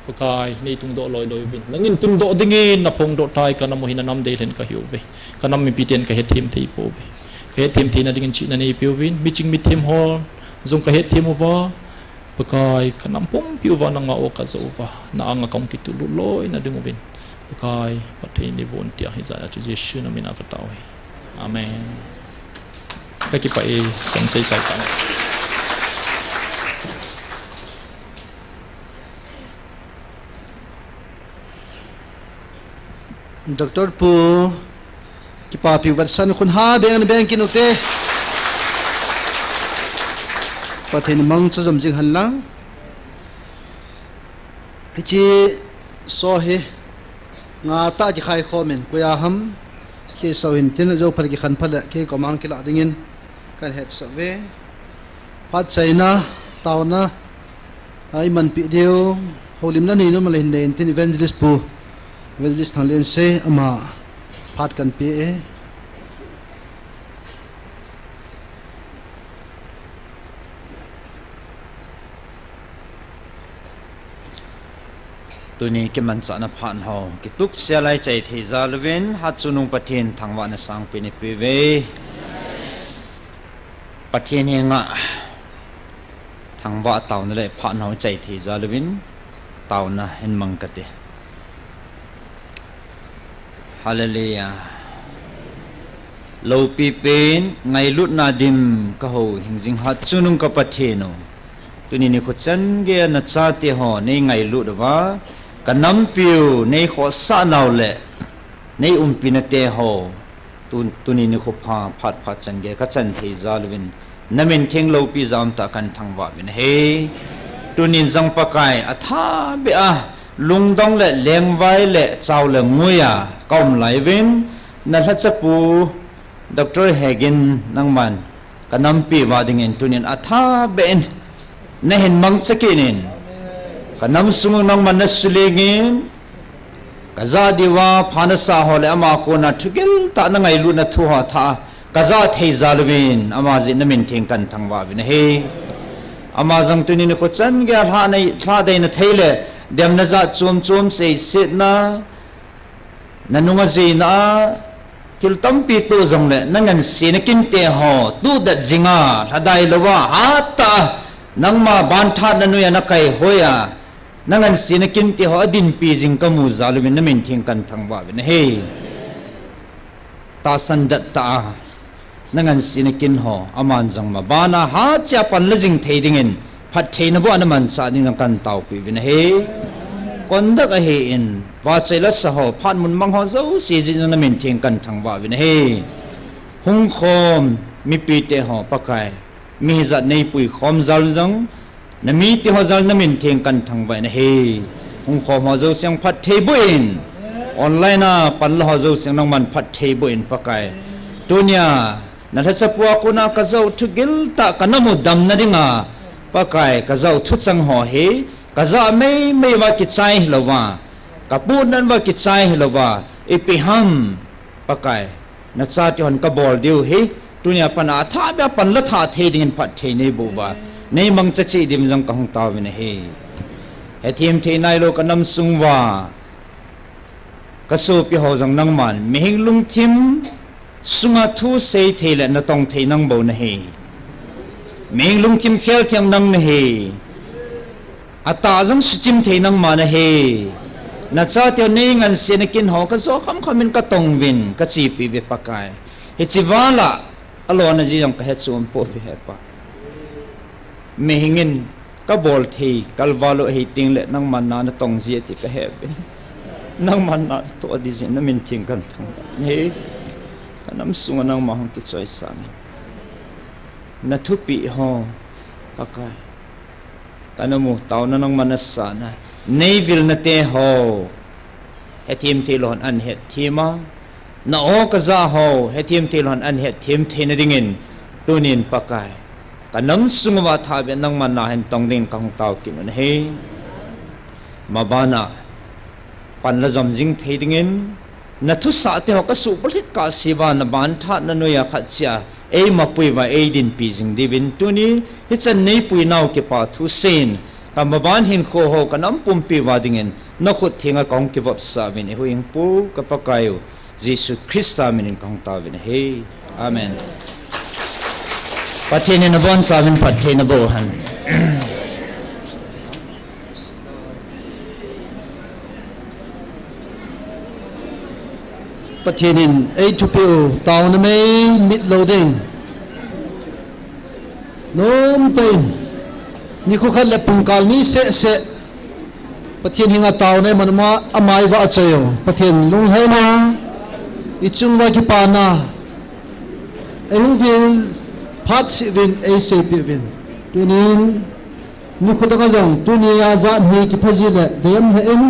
Pakai, nei tungdoh loi loi uvin. Nangin tungdoh dingin na phongdoh tai, ka nam u hi na nam deilhen ka hiuve. Ka nam mipiten ka hetthem thei pouve. Ka hetthem theina dingin chihna nei peuvin. Miching mithem ho jong ka hetthem uva, Pakai, ka nam pumpi uva nangma o ka jou uva, na anga ka hung kitulut loina ding uvin, Pakai, Pathen in nei von tia hijeh a chu Jesu na min a ka tao hi. Amen. Ka kipah e, chan sei sai ta. Doctor Pu, kipapi u, vetsahna khun ha beng, beng kit u te. Pathen in mangcha jom jing hen lang. Hiche show hi nga tah kikhai khom in, koi a ham, kisou hin tin, jou phat kikhen phat le, kei koma kilah dingin kahin hetsah uve. Phat chaina, taona, a, i manpi diu, houlimna nei nom le hin nei in tin, Evangelist Pu, Evangelist Thanglensei, ama phat kahin pe e. Tuni kimanchahna phat ho kitup sel a i chai thei jal uvin, Hatchungnung Pathen thangvahna sangpen i pe uve. Pathen henga thangvah taona le phat ho i chai thei jal uvin, taona hin mang kate. Hallelujah. Loupi pen ngailutna dim kaho hing jing hat chungnung ka Pathen u. Tuni nikho chan geiya nachate ho nei ngailut uva, ka nampiu nei khohsah nau le nei umpina te ho, tu, tuni nikho pha, phat phat chan geiya ka chan thei jal uvin, na min theng loupi jam tah a kan thangvah uvin ahi. Tunin jong Pakai atha beh a, lungdong le lengvai le chau le nguiya ka um lai uvin, na lhachapu Doctor Hegin nangman ka nampi uva dingin tunin atha beh in na hin mangcha kit in, ka nam sung nangman na sulingin, ka ja diuva pha nasa ho le ama kona thugil tah na ngailutna thu ho tha ka ja thei jal uvin, ama jeh in na min theng kan thangvah uvin ahi. Ama jong tuni nikho chan geiya lha nei, lha dei na thei le, demna jat chom chom seisetna, na nunga juina a, thil tampi toh jongle, na ngansena kinte ho, toh det jinga, lhadai louva, hat tah a, nangma banthatna noiya na kaihoiya, na ngansena kinte ho, adinpi jing ka mu jal uvin, na min theng kan thangvah uvin ahi. Tahsan det tah a, na ngansena kin ho, aman jong mabana hatchea panla jing thei dingin, phattheina boh a na manchah ding jong kan taopi uvin ahi. Conduct ahin, vachoi lasa ho, phat mun mang ho jouse jeh in jong na min theng kan thangvah uvin ahi. Hung khom mipite ho, Pakai, mi hijat nei pui khom jal jong, na mite ho jal na min theng kan thangvah in ahi. Hung khom ho jouse jong phatthei boh in, online a panla ho jouse jong nangman phatthei boh in Pakai. Tunia, na lhachapu a kona ka jou thugil tah ka nam u damna dinga, Pakai, ka jou thuchang ho hi, ka ja mei mei uva kichai hilouva, ka puhnat uva kichai hilouva, ipi ham, Pakai, nachate hon ka bol diu hi, tunia pat a atha beh a panla thah thei dingin phatthei nei boh uva, nei mangcha cheh diuvin jong ka hung taovin ahi. Hethem thei nailou ka nam sung uva, ka sopi ho jong nangman, mihing lungthim sunga thu sei thei le natong thei nang bou nahi. Mihing lungthim khel thei nang nahi. Atah jong suchim thei nangma nahi. Nachate nei ngansena kin ho ka jo kham kham in ka tong uvin, ka chepi uve Pakai. Hiche vala, alona ji jong ka he chom pouve he Pa. Mihing in ka bol thei, kalval u ahi teng le, nangman na natong ji ti ka he uvin. Nangman natoh ding jeh in na min theng kan thangvah in ahi. Ka nam sunga nangma hung kichoisah in. Na thupeh ho, Pakai. Ka na mu taona nangman na sahna. Nei vilna te ho. Hethem thei lou hon ahin hetthem a. Na o ka ja ho. Hethem thei lou hon ahin hetthem theina dingin. Tunin Pakai. Ka nam sung uva atha beh nangman na hin tong dingin ka hung tao kit u ahi. Mabana. Panla jom jing thei dingin. Na thusah te ho ka suhbulhit kahse uva na banthatna noiya khat chea. Eima pui uva ei dinpi jing diuvin tuni, hichan nei pui nau kipa thu seiyin, ka maban hinkho ho ka nam pumpi uva dingin, na khut thenga ka hung kivopsah uvin, i huhhingpu ka Pakai u, Jesu Christa minin ka hung taovin ahi. Amen. Pathen in abonchauvin phatthei naboh hen. Pathen in ei thupeh u, taona mei mit lou ding. Nomtah in, nikho khat le pungkal ni seh seh, Pathen henga taona iman ma, amai uva achoi u. Pathen lunglhaina, i chung uva kipana, ei hung vil phat seh uvin ei seipeh uvin. Tunin, nikho tah a jong, tunia jat hi kiphaji le, deium hih in,